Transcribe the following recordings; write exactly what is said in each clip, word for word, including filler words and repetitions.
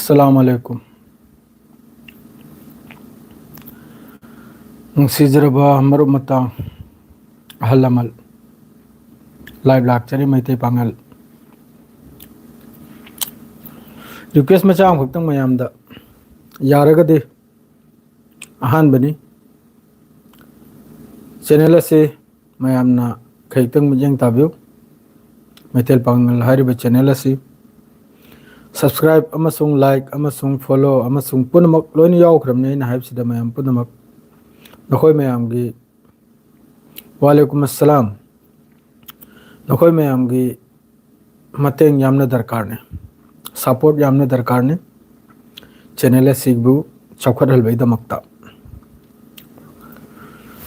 ꯑꯁꯂꯥꯃꯨ ꯑꯂꯥꯏꯀꯨꯝ꯫ ꯅꯨꯡꯁꯤꯖꯔꯕ ꯃꯔꯨꯞ ꯃꯇꯥꯡ, ꯑꯍꯜ ꯂꯃꯟ, ꯂꯥꯏꯚ ꯂꯥꯛꯆꯔꯤ ꯃꯩꯇꯩ ꯄꯥꯉꯜ꯫ ꯔꯤꯀ꯭ꯋꯦꯁ ꯃꯆꯥ ꯑꯃꯈꯛꯇꯪ ꯃꯌꯥꯝꯗ, ꯌꯥꯔꯒꯗꯤ ꯑꯍꯥꯟꯕꯅꯤ, ꯆꯦꯅꯦꯜ ꯑꯁꯤ ꯃꯌꯥꯝꯅ ꯈꯖꯤꯛꯇꯪ ꯃꯤꯠꯌꯦꯡ ꯇꯥꯕꯤꯌꯨ꯫ ꯃꯩꯇꯩ ꯄꯥꯉꯜ ꯍꯥꯏꯔꯤꯕ ꯆꯦꯅꯦꯜ ꯑꯁꯤ ꯁꯕꯁꯀ꯭ꯔꯥꯏꯕ ꯑꯃꯁꯨꯡ ꯂꯥꯏꯛ ꯑꯃꯁꯨꯡ ꯐꯣꯂꯣ ꯑꯃꯁꯨꯡ ꯄꯨꯝꯅꯃꯛ ꯂꯣꯏꯅ ꯌꯥꯎꯈ꯭ꯔꯕꯅꯤ꯫ ꯑꯩꯅ ꯍꯥꯏꯕꯁꯤꯗ ꯃꯌꯥꯝ ꯄꯨꯝꯅꯃꯛ ꯅꯈꯣꯏ ꯃꯌꯥꯝꯒꯤ, ꯋꯥꯂꯦꯀꯨꯝ ꯑꯁꯂꯥꯝ, ꯅꯈꯣꯏ ꯃꯌꯥꯝꯒꯤ ꯃꯇꯦꯡ ꯌꯥꯝꯅ ꯗꯔꯀꯥꯔꯅꯤ, ꯁꯄꯣꯔꯠ ꯌꯥꯝꯅ ꯗꯔꯀꯥꯔꯅꯤ ꯆꯦꯅꯦꯜ ꯑꯁꯤꯕꯨ ꯆꯥꯎꯈꯠꯍꯟꯕꯒꯤꯗꯃꯛꯇ꯫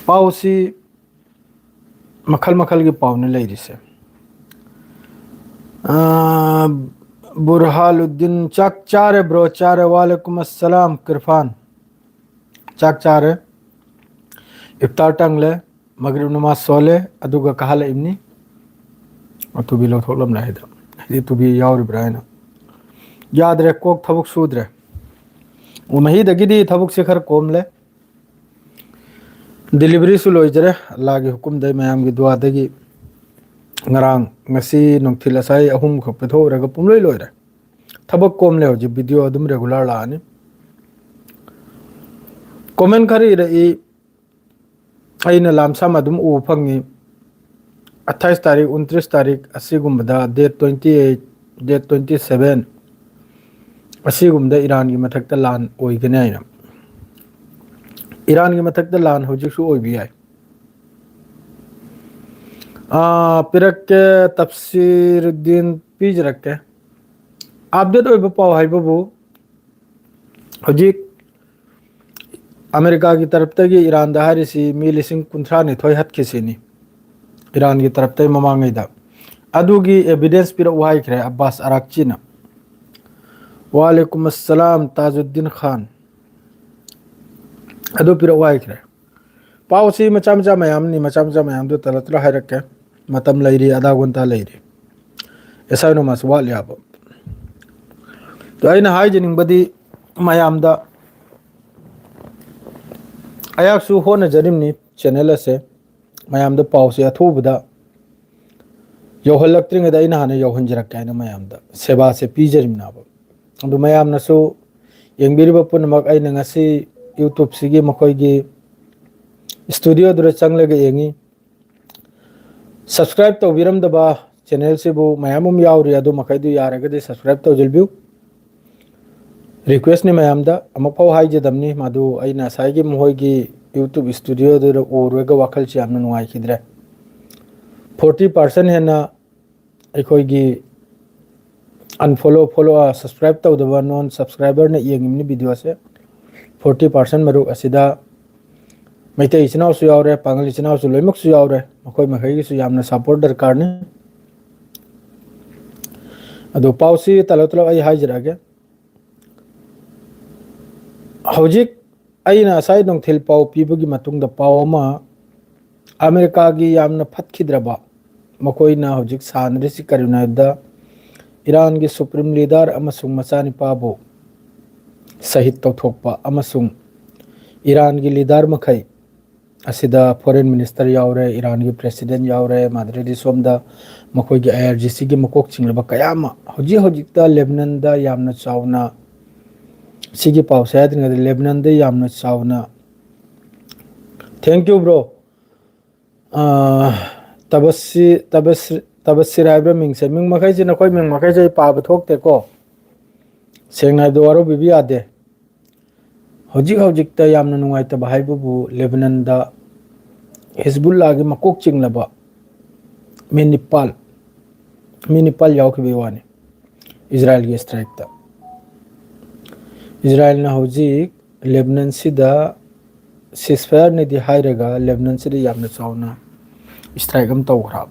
ꯄꯥꯎꯁꯤ ꯃꯈꯜ ꯃꯈꯜꯒꯤ ꯄꯥꯎꯅꯤ ꯂꯩꯔꯤꯁꯦ꯫ ꯑꯥ, ꯕꯨꯔꯍꯥꯂꯨꯗꯤꯟ, ꯆꯥꯛ ꯆꯥꯔꯦ ꯕ꯭ꯔꯣ? ꯆꯥꯔꯦ꯫ ꯋꯥꯂꯦꯀꯨꯝ ꯑꯁꯂꯥꯝ ꯀꯤꯔꯐꯥꯟ, ꯆꯥꯛ ꯆꯥꯔꯦ, ꯏꯐꯇꯥꯔ ꯇꯪꯂꯦ, ꯃꯒ꯭ꯔꯤꯕ ꯅꯃꯥꯖ ꯁꯣꯜꯂꯦ, ꯑꯗꯨꯒ ꯀꯥꯍꯜꯂꯛꯏꯕꯅꯤ꯫ ꯑ, ꯇꯨꯕꯤ ꯂꯧꯊꯣꯛꯂꯝꯂꯦ ꯍꯥꯏꯗ, ꯍꯥꯏꯗꯤ ꯇꯨꯕꯤ ꯌꯥꯎꯔꯤꯕ꯭ꯔꯥ ꯍꯥꯏꯅ꯫ ꯌꯥꯗ꯭ꯔꯦ, ꯀꯣꯛ ꯊꯕꯛ ꯁꯨꯗ꯭ꯔꯦ꯫ ꯃꯍꯤꯗꯒꯤꯗꯤ ꯊꯕꯛꯁꯦ ꯈꯔ ꯀꯣꯝꯂꯦ꯫ ꯗꯤꯂꯤꯚꯔꯤꯁꯨ ꯂꯣꯏꯖꯔꯦ, ꯑꯜꯂꯥꯒꯤ ꯍꯨꯀꯨꯝꯗꯩ, ꯃꯌꯥꯝꯒꯤ ꯗꯨꯋꯥꯗꯒꯤ꯫ ꯉꯔꯥꯡ, ꯉꯁꯤ ꯅꯨꯡꯊꯤꯜ, ꯉꯁꯥꯏ ꯑꯍꯨꯝꯈꯛ ꯄꯤꯊꯣꯛꯎꯔꯒ ꯄꯨꯝꯂꯣꯏ ꯂꯣꯏꯔꯦ꯫ ꯊꯕꯛ ꯀꯣꯝꯂꯦ ꯍꯧꯖꯤꯛ, ꯚꯤꯗꯤꯑꯣ ꯑꯗꯨꯝ ꯔꯦꯒꯨꯂꯔ ꯂꯥꯛꯑꯅꯤ꯫ ꯀꯣꯃꯦꯟ ꯈꯔ ꯏꯔꯛꯏ, ꯑꯩꯅ ꯂꯥꯝꯁꯥꯝ ꯑꯗꯨꯝ ꯎꯕ ꯐꯪꯉꯤ꯫ ꯑꯠꯊꯥꯏꯁ ꯇꯥꯔꯤꯛ, ꯎꯟꯇ꯭ꯔꯤꯁ ꯇꯥꯔꯤꯛ ꯑꯁꯤꯒꯨꯝꯕꯗ, date twenty eight, date twenty seven ꯑꯁꯤꯒꯨꯝꯕꯗ ꯏꯔꯥꯟꯒꯤ ꯃꯊꯛꯇ ꯂꯥꯟ ꯑꯣꯏꯒꯅꯤ ꯍꯥꯏꯅ꯫ ꯏꯔꯥꯟꯒꯤ ꯃꯊꯛꯇ ꯂꯥꯟ ꯍꯧꯖꯤꯛꯁꯨ ꯑꯣꯏꯕ ꯌꯥꯏ꯫ ꯑꯥ, ꯄꯤꯔꯛꯀꯦ, ꯇꯞꯁꯤꯔꯨꯗꯤꯟ, ꯄꯤꯖꯔꯛꯀꯦ꯫ ꯑꯞꯗꯦꯠ ꯑꯣꯏꯕ ꯄꯥꯎ ꯍꯥꯏꯕꯕꯨ, ꯍꯧꯖꯤꯛ ꯑꯃꯦꯔꯤꯀꯥꯒꯤ ꯇꯔꯞꯇꯒꯤ ꯏꯔꯥꯟꯗ ꯍꯥꯏꯔꯤꯁꯤ ꯃꯤ ꯂꯤꯁꯤꯡ ꯀꯨꯟꯊ꯭ꯔꯥ ꯅꯤꯊꯣꯏ ꯍꯠꯈꯤꯁꯤꯅꯤ, ꯏꯔꯥꯟꯒꯤ ꯇꯔꯞꯇꯒꯤ ꯃꯃꯥꯡꯉꯩꯗ꯫ ꯑꯗꯨꯒꯤ ꯑꯦꯚꯤꯗꯦꯟꯁ ꯄꯤꯔꯛꯎ ꯍꯥꯏꯈ꯭ꯔꯦ ꯑꯕꯥꯁ ꯑꯔꯥꯛꯆꯤꯅ꯫ ꯋꯥꯂꯦꯀꯨꯝ ꯑꯁꯂꯥꯝ ꯇꯥꯖꯨꯗꯤꯟ ꯈꯥꯟ꯫ ꯑꯗꯨ ꯄꯤꯔꯛꯎ ꯍꯥꯏꯈ꯭ꯔꯦ꯫ ꯄꯥꯎꯁꯤ ꯃꯆꯥ ꯃꯆꯥ ꯃꯌꯥꯝꯅꯤ, ꯃꯆꯥ ꯃꯆꯥ ꯃꯌꯥꯝꯗꯨ ꯇꯂ ꯇꯂ ꯍꯥꯏꯔꯛꯀꯦ꯫ ꯃꯇꯝ ꯂꯩꯔꯤ, ꯑꯗꯥ ꯒꯨꯟꯇꯥ ꯂꯩꯔꯤ꯫ ꯑꯦꯁꯥꯏ ꯅꯃꯥꯖ ꯋꯥꯠꯂꯤ ꯍꯥꯏꯕ꯫ ꯑꯩꯅ ꯍꯥꯏꯖꯅꯤꯡꯕꯗꯤ ꯃꯌꯥꯝꯗ ꯑꯩꯍꯥꯛꯁꯨ ꯍꯣꯠꯅꯖꯔꯤꯕꯅꯤ ꯆꯦꯅꯦꯜ ꯑꯁꯦ ꯃꯌꯥꯝꯗ ꯄꯥꯎꯁꯦ ꯑꯊꯨꯕꯗ ꯌꯧꯍꯜꯂꯛꯇ꯭ꯔꯤꯉꯩꯗ ꯑꯩꯅ ꯍꯥꯟꯅ ꯌꯧꯍꯟꯖꯔꯛꯀꯦ ꯍꯥꯏꯅ ꯃꯌꯥꯝꯗ ꯁꯦꯕꯥꯁꯦ ꯄꯤꯖꯔꯤꯕꯅꯦꯕ꯫ ꯑꯗꯨ ꯃꯌꯥꯝꯅꯁꯨ ꯌꯦꯡꯕꯤꯔꯤꯕ ꯄꯨꯝꯅꯃꯛ ꯑꯩꯅ ꯉꯁꯤ YouTubeꯁꯤꯒꯤ ꯃꯈꯣꯏꯒꯤ studioꯗꯨꯗ ꯆꯪꯂꯒ ꯌꯦꯡꯉꯤ꯫ Subscribe ꯇꯧꯕꯤꯔꯝꯗꯕ ꯆꯦꯅꯦꯜꯁꯤꯕꯨ ꯃꯌꯥꯝ ꯑꯃ ꯌꯥꯎꯔꯤ, ꯑꯗꯨ ꯃꯈꯩꯗꯨ ꯌꯥꯔꯒꯗꯤ subscribe ꯇꯧꯁꯤꯟꯕꯤꯌꯨ꯫ Requestꯅꯤ ꯃꯌꯥꯝꯗ, ꯑꯃꯨꯛꯐꯥꯎ ꯍꯥꯏꯖꯗꯕꯅꯤ ꯃꯗꯨ ꯑꯩꯅ ꯉꯁꯥꯏꯒꯤ ꯃꯈꯣꯏꯒꯤ YouTube studioꯗꯨꯗ ꯎꯔꯨꯔꯒ ꯋꯥꯈꯜꯁꯤ ꯌꯥꯝꯅ ꯅꯨꯡꯉꯥꯏꯈꯤꯗ꯭ꯔꯦ꯫ Forty percent ꯍꯦꯟꯅ ꯑꯩꯈꯣꯏꯒꯤ unfollow, follow, subscribe ꯇꯧꯗꯕ non subscriberꯅ ꯌꯦꯡꯉꯤꯕꯅꯤ videoꯁꯦ꯫ Forty percent ꯃꯔꯨꯛ ꯑꯁꯤꯗ ꯃꯩꯇꯩ ꯏꯆꯤꯟ ꯏꯅꯥꯎꯁꯨ ꯌꯥꯎꯔꯦ, ꯄꯥꯉꯜ ꯏꯆꯤꯟ ꯏꯅꯥꯎꯁꯨ ꯂꯣꯏꯅꯃꯛꯁꯨ ꯌꯥꯎꯔꯦ꯫ ꯃꯈꯣꯏ ꯃꯈꯩꯒꯤꯁꯨ ꯌꯥꯝꯅ support ꯗꯔꯀꯥꯔꯅꯤ꯫ ꯑꯗꯣ ꯄꯥꯎꯁꯤ ꯇꯂꯞ ꯇꯂꯞ ꯑꯩ ꯍꯥꯏꯖꯔꯛꯑꯒꯦ꯫ ꯍꯧꯖꯤꯛ ꯑꯩꯅ ꯉꯁꯥꯏ ꯅꯨꯡꯊꯤꯜ ꯄꯥꯎ ꯄꯤꯕꯒꯤ ꯃꯇꯨꯡꯗ ꯄꯥꯎ ꯑꯃ, ꯑꯃꯦꯔꯤꯀꯥꯒꯤ ꯌꯥꯝꯅ ꯐꯠꯈꯤꯗ꯭ꯔꯕ, ꯃꯈꯣꯏꯅ ꯍꯧꯖꯤꯛ ꯁꯥꯟꯅꯔꯤꯁꯤ ꯀꯔꯤꯅꯣ ꯍꯥꯏꯕꯗ, ꯏꯔꯥꯟꯒꯤ supreme leader ꯑꯃꯁꯨꯡ ꯃꯆꯥꯅꯤꯄꯥꯕꯨ ꯁꯍꯤꯗ ꯇꯧꯊꯣꯛꯄ ꯑꯃꯁꯨꯡ ꯏꯔꯥꯟꯒꯤ leader ꯃꯈꯩ ꯑꯁꯤꯗ foreign minister ꯌꯥꯎꯔꯦ, ꯏꯔꯥꯟꯒꯤ president ꯌꯥꯎꯔꯦ, ꯃꯗꯨꯗꯩꯗꯤ ꯁꯣꯝꯗ ꯃꯈꯣꯏꯒꯤ IRGCꯒꯤ ꯃꯀꯣꯛ ꯆꯤꯡꯂꯕ ꯀꯌꯥ ꯑꯃ ꯍꯧꯖꯤꯛ ꯍꯧꯖꯤꯛꯇ ꯂꯦꯕꯅꯟꯗ ꯌꯥꯝꯅ ꯆꯥꯎꯅ, ꯁꯤꯒꯤ ꯄꯥꯎꯁꯦ ꯍꯥꯏꯗ꯭ꯔꯤꯉꯩꯗ ꯂꯦꯕꯅꯟꯗ ꯌꯥꯝꯅ ꯆꯥꯎꯅ, thank you bro꯫ ꯑꯥ, ꯇꯕꯁꯤ-, ꯇꯕꯁꯤ-, ꯇꯕꯁꯤꯔ ꯍꯥꯏꯕ ꯃꯤꯡꯁꯦ, ꯃꯤꯡ ꯃꯈꯩꯁꯦ, ꯅꯈꯣꯏ ꯃꯤꯡ ꯃꯈꯩꯁꯦ ꯑꯩ ꯄꯥꯕ ꯊꯣꯛꯇꯦꯀꯣ꯫ ꯁꯦꯡꯅ ꯍꯥꯏꯕꯗ ꯋꯥꯔꯧꯕꯤꯕ ꯌꯥꯗꯦ꯫ ꯍꯧꯖꯤꯛ ꯍꯧꯖꯤꯛꯇ ꯌꯥꯝꯅ ꯅꯨꯡꯉꯥꯏꯇꯕ ꯍꯥꯏꯕꯕꯨ ꯂꯦꯕꯅꯟꯗ ꯍꯤꯖꯕꯨꯜꯂꯥꯒꯤ ꯃꯀꯣꯛ ꯆꯤꯡꯂꯕ ꯃꯤ ꯅꯤꯄꯥꯜ, ꯃꯤ ꯅꯤꯄꯥꯜ ꯌꯥꯎꯈꯤꯕꯒꯤ ꯋꯥꯅꯤ ꯏꯖꯔꯥꯏꯜꯒꯤ strikeꯇ꯫ ꯏꯖꯔꯥꯏꯜꯅ ꯍꯧꯖꯤꯛ ꯂꯦꯕꯅꯟꯁꯤꯗ ceasefire ꯅꯤꯗꯤ ꯍꯥꯏꯔꯒ ꯂꯦꯕꯅꯟꯁꯤꯗ ꯌꯥꯝꯅ ꯆꯥꯎꯅ strike ꯑꯃ ꯇꯧꯈ꯭ꯔꯕ꯫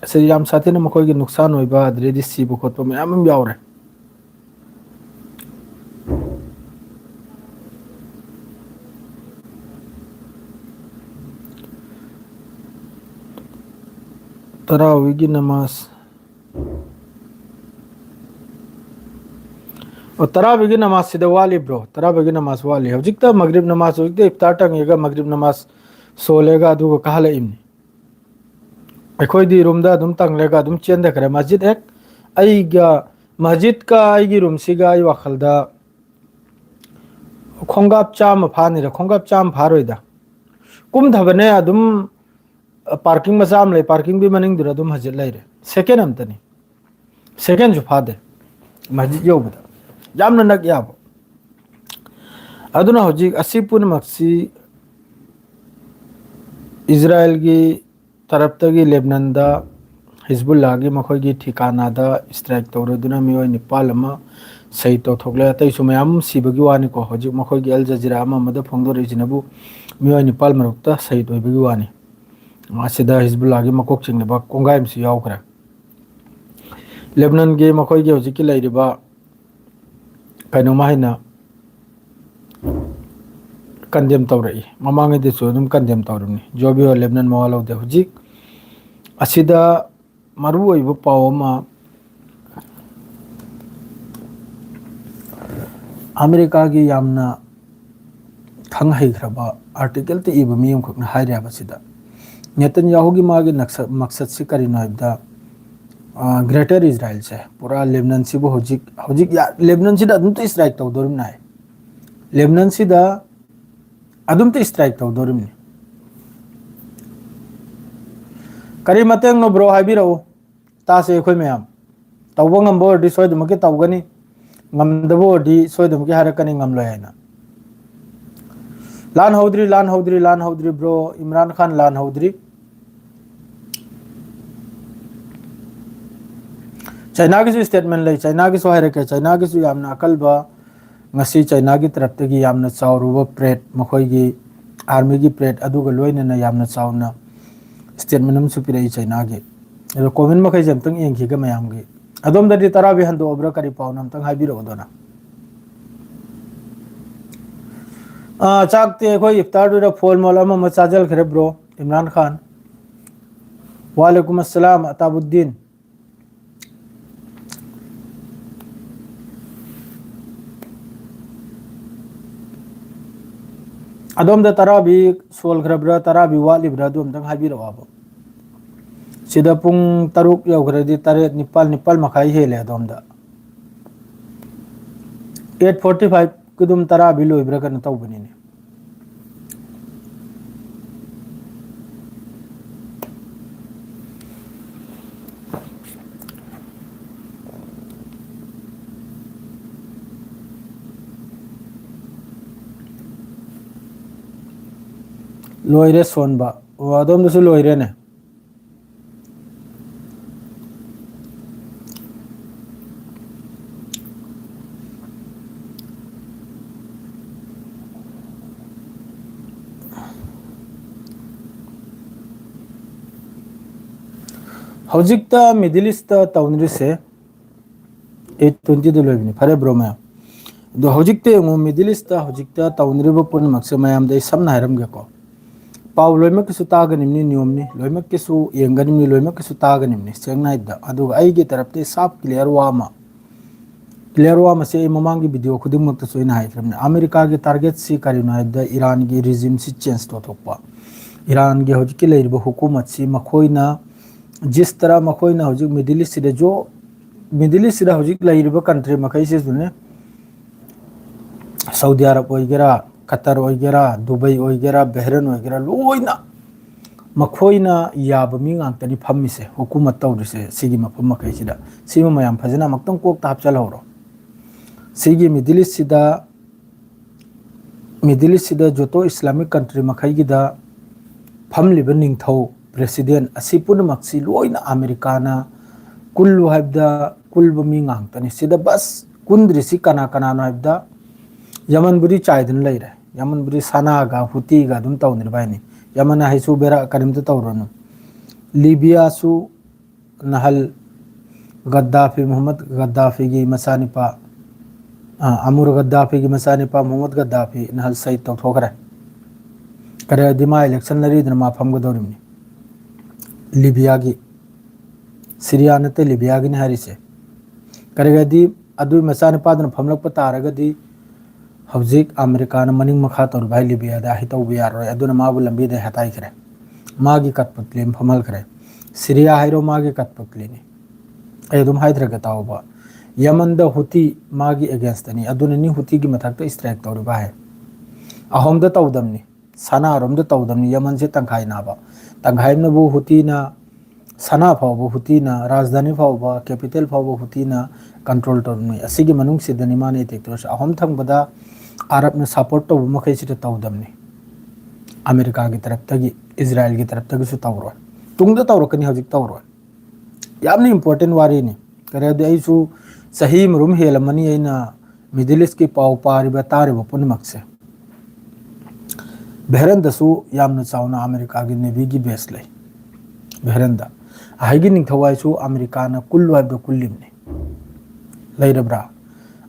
ꯑꯁꯤꯗ ꯌꯥꯝ ꯁꯥꯊꯤꯅ ꯃꯈꯣꯏꯒꯤ ꯅꯨꯡꯁꯥꯟ ꯑꯣꯏꯕ, ꯑꯗꯨꯗꯩꯗꯤ ꯁꯤꯕ ꯈꯣꯠꯄ ꯃꯌꯥꯝ ꯑꯃ ꯌꯥꯎꯔꯦ꯫ ꯇꯔꯥꯋꯤꯒꯤ ꯅꯃꯥꯖ꯫ ꯑꯣ, ꯇꯔꯥꯕꯤꯒꯤ ꯅꯃꯥꯖꯁꯤꯗ ꯋꯥꯠꯂꯤꯕ꯭ꯔꯣ? ꯇꯔꯥꯕꯤꯒꯤ ꯅꯃꯥꯖ ꯋꯥꯠꯂꯤ꯫ ꯍꯧꯖꯤꯛꯇ ꯃꯒ꯭ꯔꯤꯕ ꯅꯃꯥꯖ, ꯍꯧꯖꯤꯛꯇ ꯏꯐꯇꯥꯔ ꯇꯪꯉꯦꯒ ꯃꯒ꯭ꯔꯤꯕ ꯅꯃꯥꯖ ꯁꯣꯜꯂꯦꯒ ꯑꯗꯨꯒ ꯀꯥꯍꯜꯂꯛꯏꯕꯅꯤ꯫ ꯑꯩꯈꯣꯏꯗꯤ ꯔꯨꯝꯗ ꯑꯗꯨꯝ ꯇꯪꯂꯒ ꯑꯗꯨꯝ ꯆꯦꯟꯊꯈ꯭ꯔꯦ꯫ ꯃꯁꯖꯤꯗ ꯍꯦꯛ ꯑꯩꯒ, ꯃꯁꯖꯤꯗꯀ ꯑꯩꯒꯤ ꯔꯨꯝꯁꯤꯒ ꯑꯩ ꯋꯥꯈꯜꯗ ꯈꯣꯡꯀꯥꯞ ꯆꯥꯝꯃ ꯐꯥꯅꯤꯗ, ꯈꯣꯡꯀꯥꯞ ꯆꯥꯝꯃ ꯐꯥꯔꯣꯏꯗ꯫ ꯀꯨꯝꯊꯕꯅꯦ ꯑꯗꯨꯝ, ꯄꯥꯔꯀꯤꯡ ꯃꯆꯥ ꯑꯃ ꯂꯩ, ꯄꯥꯔꯀꯤꯡꯗꯨꯒꯤ ꯃꯅꯤꯡꯗꯨꯗ ꯑꯗꯨꯝ ꯃꯁꯖꯤꯗ ꯂꯩꯔꯦ꯫ ꯁꯦꯀꯦꯟ ꯑꯝꯇꯅꯤ, ꯁꯦꯀꯦꯟꯁꯨ ꯐꯥꯗꯦ ꯃꯁꯖꯤꯗ ꯌꯧꯕꯗ꯫ ꯌꯥꯝꯅ ꯅꯛ ꯌꯥꯕ꯫ ꯑꯗꯨꯅ ꯍꯧꯖꯤꯛ ꯑꯁꯤ ꯄꯨꯝꯅꯃꯛꯁꯤ ꯏꯖꯔꯥꯌꯦꯜꯒꯤ ꯇꯔꯞꯇꯒꯤ ꯂꯦꯕꯅꯟꯗ ꯍꯤꯖꯕꯨꯜꯂꯥꯒꯤ ꯃꯈꯣꯏꯒꯤ ꯊꯤꯀꯥꯅꯥꯗ ꯏꯁꯇ꯭ꯔꯥꯏꯛ ꯇꯧꯔꯗꯨꯅ ꯃꯤꯑꯣꯏ ꯅꯤꯄꯥꯜ ꯑꯃ ꯁꯍꯤꯗ ꯇꯧꯊꯣꯛꯂꯦ꯫ ꯑꯇꯩꯁꯨ ꯃꯌꯥꯝ ꯑꯃ ꯁꯤꯕꯒꯤ ꯋꯥꯅꯤꯀꯣ꯫ ꯍꯧꯖꯤꯛ ꯃꯈꯣꯏꯒꯤ ꯑꯜ ꯖꯖꯤꯔꯥ ꯑꯃ ꯑꯃꯗ ꯐꯣꯡꯗꯣꯔꯛꯏꯁꯤꯅꯕꯨ ꯃꯤꯑꯣꯏ ꯅꯤꯄꯥꯜ ꯃꯔꯛꯇ ꯁꯍꯤꯗ ꯑꯣꯏꯕꯒꯤ ꯋꯥꯅꯤ꯫ ꯃꯁꯤꯗ ꯍꯤꯖꯕꯨꯜꯂꯥꯒꯤ ꯃꯀꯣꯛ ꯆꯤꯡꯂꯤꯕ ꯀꯣꯡꯒꯥꯏ ꯑꯃꯁꯨ ꯌꯥꯎꯈ꯭ꯔꯦ꯫ ꯂꯦꯕꯅꯟꯒꯤ ꯃꯈꯣꯏꯒꯤ ꯍꯧꯖꯤꯛꯀꯤ ꯂꯩꯔꯤꯕ ꯀꯩꯅꯣꯝꯃ ꯍꯥꯏꯅ ꯀꯟꯗꯦꯝ ꯇꯧꯔꯛꯏ꯫ ꯃꯃꯥꯡꯉꯩꯗꯁꯨ ꯑꯗꯨꯝ ꯀꯟꯗꯦꯝ ꯇꯧꯔꯤꯕꯅꯤ꯫ ꯖꯣꯕꯤꯌꯣ ꯂꯦꯕꯅꯟ ꯃꯋꯥ ꯂꯧꯗꯦ꯫ ꯍꯧꯖꯤꯛ ꯑꯁꯤꯗ ꯃꯔꯨ ꯑꯣꯏꯕ ꯄꯥꯎ ꯑꯃ, ꯑꯃꯦꯔꯤꯀꯥꯒꯤ ꯌꯥꯝꯅ ꯈꯪ ꯍꯩꯈ꯭ꯔꯕ ꯑꯥꯔꯇꯤꯀꯜꯇ ꯏꯕ ꯃꯤ ꯑꯃꯈꯛꯅ ꯍꯥꯏꯔꯦ ꯍꯥꯏꯕꯁꯤꯗ, ꯅꯦꯇꯟꯌꯥꯍꯨꯒꯤ ꯃꯥꯒꯤ ꯅꯛꯁ-, ꯃꯛꯁꯠꯁꯤ ꯀꯔꯤꯅꯣ ꯍꯥꯏꯕꯗ, ꯑ, ꯒ꯭ꯔꯦꯇꯔ ꯏꯖꯔꯥꯏꯜꯁꯦ ꯄꯨꯔꯥ ꯂꯦꯕꯅꯟꯁꯤꯕꯨ ꯍꯧꯖꯤꯛ, ꯍꯧꯖꯤꯛ ꯌꯥ-, ꯂꯦꯕꯅꯟꯁꯤꯗ ꯑꯗꯨꯝꯇ ꯏꯁꯇ꯭ꯔꯥꯏꯛ ꯇꯧꯗꯣꯔꯤꯕꯅꯦ ꯍꯥꯏ꯫ ꯂꯦꯕꯅꯟꯁꯤꯗ ꯑꯗꯨꯝꯇ ꯏꯁꯇ꯭ꯔꯥꯏꯛ ꯇꯧꯗꯣꯔꯤꯕꯅꯤ꯫ ꯀꯔꯤ ꯃꯇꯦꯡꯅꯣ ꯕ꯭ꯔꯣ, ꯍꯥꯏꯕꯤꯔꯛꯎ, ꯇꯥꯁꯦ ꯑꯩꯈꯣꯏ ꯃꯌꯥꯝ꯫ ꯇꯧꯕ ꯉꯝꯕ ꯑꯣꯏꯔꯗꯤ ꯁꯣꯏꯗꯅꯃꯛꯀꯤ ꯇꯧꯒꯅꯤ, ꯉꯝꯗꯕ ꯑꯣꯏꯔꯗꯤ ꯁꯣꯏꯗꯅꯃꯛꯀꯤ ꯍꯥꯏꯔꯛꯀꯅꯤ ꯉꯝꯂꯣꯏ ꯍꯥꯏꯅ꯫ ꯂꯥꯟ ꯍꯧꯗ꯭ꯔꯤ, ꯂꯥꯟ ꯍꯧꯗ꯭ꯔꯤ, ꯂꯥꯟ ꯍꯧꯗ꯭ꯔꯤ ꯕ꯭ꯔꯣ, ꯏꯝꯔꯥꯟ ꯈꯥꯟ ꯂꯥꯟ ꯍꯧꯗ꯭ꯔꯤ꯫ ꯆꯥꯏꯅꯥꯒꯤꯁꯨ ꯁ꯭ꯇꯦꯠꯃꯦꯟ ꯂꯩ, ꯆꯥꯏꯅꯥꯒꯤꯁꯨ ꯍꯥꯏꯔꯛꯀꯦ꯫ ꯆꯥꯏꯅꯥꯒꯤꯁꯨ ꯌꯥꯝꯅ ꯑꯀꯜꯕ, ꯉꯁꯤ ꯆꯥꯏꯅꯥꯒꯤ ꯇꯔꯞꯇꯒꯤ ꯌꯥꯝꯅ ꯆꯥꯎꯔꯨꯕ ꯄ꯭ꯔꯦꯗ, ꯃꯈꯣꯏꯒꯤ ꯑꯥꯔꯃꯤꯒꯤ ꯄ꯭ꯔꯦꯗ ꯑꯗꯨꯒ ꯂꯣꯏꯅꯅ ꯌꯥꯝꯅ ꯆꯥꯎꯅ ꯁ꯭ꯇꯦꯠꯃꯦꯟ ꯑꯃꯁꯨ ꯄꯤꯔꯛꯏ ꯆꯥꯏꯅꯥꯒꯤ꯫ ꯑꯗꯣ ꯀꯣꯃꯦꯟ ꯃꯈꯩꯁꯦ ꯑꯝꯇꯪ ꯌꯦꯡꯈꯤꯒꯦ ꯃꯌꯥꯝꯒꯤ꯫ ꯑꯗꯣꯝꯗꯗꯤ ꯇꯔꯥꯕꯤ ꯍꯟꯗꯣꯛꯑꯕ꯭ꯔꯥ, ꯀꯔꯤ ꯄꯥꯎꯅꯣ ꯑꯝꯇꯪ ꯍꯥꯏꯕꯤꯔꯛꯑꯣꯗꯅ꯫ ꯑꯥ, ꯆꯥꯛꯇꯤ ꯑꯩꯈꯣꯏ ꯏꯐꯇꯥꯔꯗꯨꯗ ꯐꯣꯜ ꯃꯣꯜ ꯑꯃ ꯑꯃ ꯆꯥꯖꯜꯈ꯭ꯔꯦ ꯕ꯭ꯔꯣ ꯏꯝꯔꯥꯟ ꯈꯥꯟ꯫ ꯋꯥꯂꯦꯀꯨꯝ ꯑꯁꯂꯥꯝ ꯑꯇꯥꯕꯨꯗꯤꯟ꯫ ꯑꯗꯣꯝꯗ ꯇꯔꯥꯕꯤ ꯁꯣꯜꯈ꯭ꯔꯕ꯭ꯔꯥ, ꯇꯔꯥꯕꯤ ꯋꯥꯠꯂꯤꯕ꯭ꯔꯥ, ꯑꯗꯨ ꯑꯝꯇꯪ ꯍꯥꯏꯕꯤꯔꯛꯑꯣꯕ꯫ ꯁꯤꯗ ꯄꯨꯡ ꯇꯔꯨꯛ ꯌꯧꯈ꯭ꯔꯗꯤ ꯇꯔꯦꯠ, ꯅꯤꯄꯥꯜ, ꯅꯤꯄꯥꯜ ꯃꯈꯥꯏ ꯍꯦꯜꯂꯦ ꯑꯗꯣꯝꯗ꯫ Eight forty five ꯀꯤ ꯑꯗꯨꯝ ꯇꯔꯥꯕꯤ ꯂꯣꯏꯕ꯭ꯔꯥ ꯀꯩꯅꯣ ꯇꯧꯕꯅꯤꯅꯦ꯫ ꯂꯣꯏꯔꯦ ꯁꯣꯟꯕ꯫ ꯑꯣ, ꯑꯗꯣꯝꯗꯁꯨ ꯂꯣꯏꯔꯦꯅꯦ꯫ ꯍꯧꯖꯤꯛꯇ Middle East ꯇ ꯇꯧꯅꯔꯤꯁꯦ eight twenty ꯗ ꯂꯣꯏꯕꯅꯤ꯫ ꯐꯔꯦ bro ꯃꯌꯥꯝ, ꯑꯗꯣ ꯍꯧꯖꯤꯛꯇ ꯌꯦꯡꯉꯨ, Middle East ꯇ ꯍꯧꯖꯤꯛꯇ ꯇꯧꯅꯔꯤꯕ ꯄꯨꯝꯅꯃꯛꯁꯦ ꯃꯌꯥꯝꯗ ꯑꯩ ꯁꯝꯅ ꯍꯥꯏꯔꯝꯒꯦꯀꯣ꯫ ꯄꯥꯎ ꯂꯣꯏꯅꯃꯛꯀꯤꯁꯨ ꯇꯥꯒꯅꯤꯕꯅꯤ, ꯅꯤꯌꯣꯝꯅꯤ, ꯂꯣꯏꯅꯃꯛꯀꯤꯁꯨ ꯌꯦꯡꯒꯅꯤꯕꯅꯤ, ꯂꯣꯏꯅꯃꯛꯀꯤꯁꯨ ꯇꯥꯒꯅꯤꯕꯅꯤ ꯁꯦꯡꯅ ꯍꯥꯏꯕꯗ꯫ ꯑꯗꯨꯒ ꯑꯩꯒꯤ ꯇꯔꯞꯇꯒꯤ ꯁꯥꯞ clear ꯋꯥ ꯑꯃ, clear ꯋꯥ ꯑꯃꯁꯦ ꯑꯩ ꯃꯃꯥꯡꯒꯤ video ꯈꯨꯗꯤꯡꯃꯛꯇꯁꯨ ꯑꯩꯅ ꯍꯥꯏꯈ꯭ꯔꯕꯅꯤ꯫ ꯑꯃꯦꯔꯤꯀꯥꯒꯤ target ꯁꯤ ꯀꯔꯤꯅꯣ ꯍꯥꯏꯕꯗ ꯏꯔꯥꯟꯒꯤ regime ꯁꯤ change ꯇꯧꯊꯣꯛꯄ, ꯏꯔꯥꯟꯒꯤ ꯍꯧꯖꯤꯛꯀꯤ ꯂꯩꯔꯤꯕ ꯍꯨꯀꯨꯃꯠꯁꯤ ꯃꯈꯣꯏꯅ ꯖꯤꯁ ꯇꯔꯥ ꯃꯈꯣꯏꯅ ꯍꯧꯖꯤꯛ Middle East ꯁꯤꯗ ꯖꯣ-, Middle East ꯁꯤꯗ ꯍꯧꯖꯤꯛ ꯂꯩꯔꯤꯕ country ꯃꯈꯩꯁꯤꯁꯨꯅꯦ, ꯁꯥꯎꯗꯤ ꯑꯔꯕ ꯑꯣꯏꯒꯦꯔꯥ, ꯀꯇꯔ ꯑꯣꯏꯒꯦꯔꯥ, ꯗꯨꯕꯩ ꯑꯣꯏꯒꯦꯔꯥ, ꯕꯦꯍꯔꯦꯟ ꯑꯣꯏꯒꯦꯔꯥ, ꯂꯣꯏꯅ ꯃꯈꯣꯏꯅ ꯌꯥꯕ ꯃꯤ ꯉꯥꯛꯇꯅꯤ ꯐꯝꯃꯤꯁꯦ, ꯍꯨꯀꯨꯃꯠ ꯇꯧꯔꯤꯁꯦ꯫ ꯁꯤꯒꯤ ꯃꯐꯝ ꯃꯈꯩꯁꯤꯗ, ꯁꯤꯃ ꯃꯌꯥꯝ ꯐꯖꯅ ꯑꯃꯨꯛꯇꯪ ꯀꯣꯛꯇ ꯍꯥꯞꯆꯜꯍꯧꯔꯣ꯫ ꯁꯤꯒꯤ Middle East ꯁꯤꯗ, Middle East ꯁꯤꯗ ꯖꯣꯇꯣ Islamic country ꯃꯈꯩꯒꯤꯗ ꯐꯝꯂꯤꯕ ꯅꯤꯡꯊꯧ, president ꯑꯁꯤ ꯄꯨꯝꯅꯃꯛꯁꯤ ꯂꯣꯏꯅ ꯑꯃꯦꯔꯤꯀꯥꯅ ꯀꯨꯜꯂꯨ ꯍꯥꯏꯕꯗ ꯀꯨꯜꯕ ꯃꯤ ꯉꯥꯛꯇꯅꯤ꯫ ꯁꯤꯗ ꯕꯁ ꯀꯨꯟꯗ꯭ꯔꯤꯁꯤ ꯀꯅꯥ ꯀꯅꯥꯅꯣ ꯍꯥꯏꯕꯗ, ꯌꯃꯟꯕꯨꯗꯤ ꯆꯥꯏꯗꯨꯅ ꯂꯩꯔꯦ꯫ ꯌꯃꯟꯕꯨꯗꯤ ꯁꯅꯥꯒ ꯍꯨꯇꯤꯒ ꯑꯗꯨꯝ ꯇꯧꯅꯔꯤꯕ ꯍꯥꯏꯅꯤ꯫ ꯌꯃꯟ ꯍꯥꯏꯁꯨ ꯕꯦꯔꯥ ꯀꯔꯤꯝꯇ ꯇꯧꯔꯨꯔꯅꯨ꯫ ꯂꯤꯕꯤꯌꯥꯁꯨ ꯅꯍꯜ ꯒꯗꯥꯐꯤ, ꯃꯨꯍꯝꯃꯗ ꯒꯗꯥꯐꯤꯒꯤ ꯃꯆꯥꯅꯤꯄꯥ, ꯑ, ꯑꯃꯨꯔ ꯒꯗꯥꯐꯤꯒꯤ ꯃꯆꯥꯅꯤꯄꯥ ꯃꯨꯍꯝꯃꯗ ꯒꯗꯥꯐꯤ ꯅꯍꯜ ꯁꯍꯤꯗ ꯇꯧꯊꯣꯛꯈ꯭ꯔꯦ꯫ ꯀꯔꯤꯗꯤ ꯃꯥ election ꯂꯩꯔꯤꯗꯅ ꯃꯥ ꯐꯝꯒꯗꯧꯔꯤꯕꯅꯤ ꯂꯤꯕꯤꯌꯥꯒꯤ꯫ ꯁꯤꯔꯤꯌꯥ ꯅꯠꯇꯦ, ꯂꯤꯕꯤꯌꯥꯒꯤꯅꯤ ꯍꯥꯏꯔꯤꯁꯦ꯫ ꯀꯔꯤꯒꯗꯤ ꯑꯗꯨꯒꯤ ꯃꯆꯥꯅꯨꯄꯥꯗꯨꯅ ꯐꯝꯂꯛꯄ ꯇꯥꯔꯒꯗꯤ ꯍꯧꯖꯤꯛ ꯑꯃꯦꯔꯤꯀꯥꯅ ꯃꯅꯤꯡ ꯃꯈꯥ ꯇꯧꯔꯤꯕ ꯍꯥꯏ ꯂꯤꯕꯤꯌꯥꯗ ꯍꯥꯏ ꯇꯧꯕ ꯌꯥꯔꯣꯏ, ꯑꯗꯨꯅ ꯃꯥꯕꯨ ꯂꯝꯕꯤꯗ ꯍꯦꯛ ꯍꯥꯏꯈ꯭ꯔꯦ꯫ ꯃꯥꯒꯤ ꯀꯠꯄꯨꯇꯂꯤ ꯑꯃ ꯐꯝꯍꯟꯈ꯭ꯔꯦ꯫ ꯁꯤꯔꯤꯌꯥ ꯍꯥꯏꯔꯣ, ꯃꯥꯒꯤ ꯀꯠꯄꯨꯇꯂꯤꯅꯤ꯫ ꯑꯩ ꯑꯗꯨꯝ ꯍꯥꯏꯗ꯭ꯔꯒ ꯇꯥꯎꯕ, ꯌꯃꯟꯗ ꯍꯨꯇꯤ ꯃꯥꯒꯤ against ꯅꯤ, ꯑꯗꯨꯅꯅꯤ ꯍꯨꯇꯤꯒꯤ ꯃꯊꯛꯇ strike ꯇꯧꯔꯤꯕ ꯍꯥꯏ꯫ ꯑꯍꯨꯝꯗ ꯇꯧꯗꯝꯅꯤ, ꯁꯅꯥꯔꯣꯝꯗ ꯇꯧꯗꯝꯅꯤ, ꯌꯃꯟꯁꯦ ꯇꯪꯈꯥꯏ ꯅꯥꯕ, ꯇꯪꯈꯥꯏ ꯑꯃꯅꯕꯨ ꯍꯨꯇꯤꯅ, ꯁꯅꯥ ꯐꯥꯎꯕ ꯍꯨꯇꯤꯅ, ꯔꯥꯖꯙꯥꯅꯤ ꯐꯥꯎꯕ, capital ꯐꯥꯎꯕ ꯍꯨꯇꯤꯅ control ꯇꯧꯔꯝꯃꯤ꯫ ꯑꯁꯤꯒꯤ ꯃꯅꯨꯡꯁꯤꯗꯅꯤ ꯃꯥꯅ attack ꯇꯧꯔꯤꯁꯦ꯫ ꯑꯍꯨꯝ ꯊꯪꯕꯗ ꯑꯔꯕꯅ support ꯇꯧꯕ ꯃꯈꯩꯁꯤꯗ ꯇꯧꯗꯝꯅꯤ꯫ ꯑꯃꯦꯔꯤꯀꯥꯒꯤ ꯇꯔꯞꯇꯒꯤ, ꯏꯖꯔꯥꯏꯜꯒꯤ ꯇꯔꯞꯇꯒꯤꯁꯨ ꯇꯧꯔꯣꯏ꯫ ꯇꯨꯡꯗ ꯇꯧꯔꯛꯀꯅꯤ, ꯍꯧꯖꯤꯛ ꯇꯧꯔꯣꯏ꯫ ꯌꯥꯝꯅ important ꯋꯥꯔꯤꯅꯤ꯫ ꯀꯔꯤꯗꯤ ꯑꯩꯁꯨ ꯆꯍꯤ ꯑꯃꯔꯣꯝ ꯍꯦꯜꯂꯝꯃꯅꯤ ꯑꯩꯅ Middle East ꯀꯤ ꯄꯥꯎ ꯄꯥꯔꯤꯕ, ꯇꯥꯔꯤꯕ ꯄꯨꯝꯅꯃꯛꯁꯦ꯫ ꯕꯍꯔꯦꯟꯗꯁꯨ ꯌꯥꯝꯅ ꯆꯥꯎꯅ ꯑꯃꯦꯔꯤꯀꯥꯒꯤ navy ꯒꯤ base ꯂꯩ꯫ ꯕꯍꯔꯦꯟꯗ ꯑꯍꯩꯒꯤ ꯅꯤꯡꯊꯧ ꯍꯥꯏꯁꯨ ꯑꯃꯦꯔꯤꯀꯥꯅ ꯀꯨꯜꯂꯨ ꯍꯥꯏꯕꯗꯣ ꯀꯨꯜꯂꯤꯕꯅꯤ꯫ ꯂꯩꯔꯕ꯭ꯔꯥ?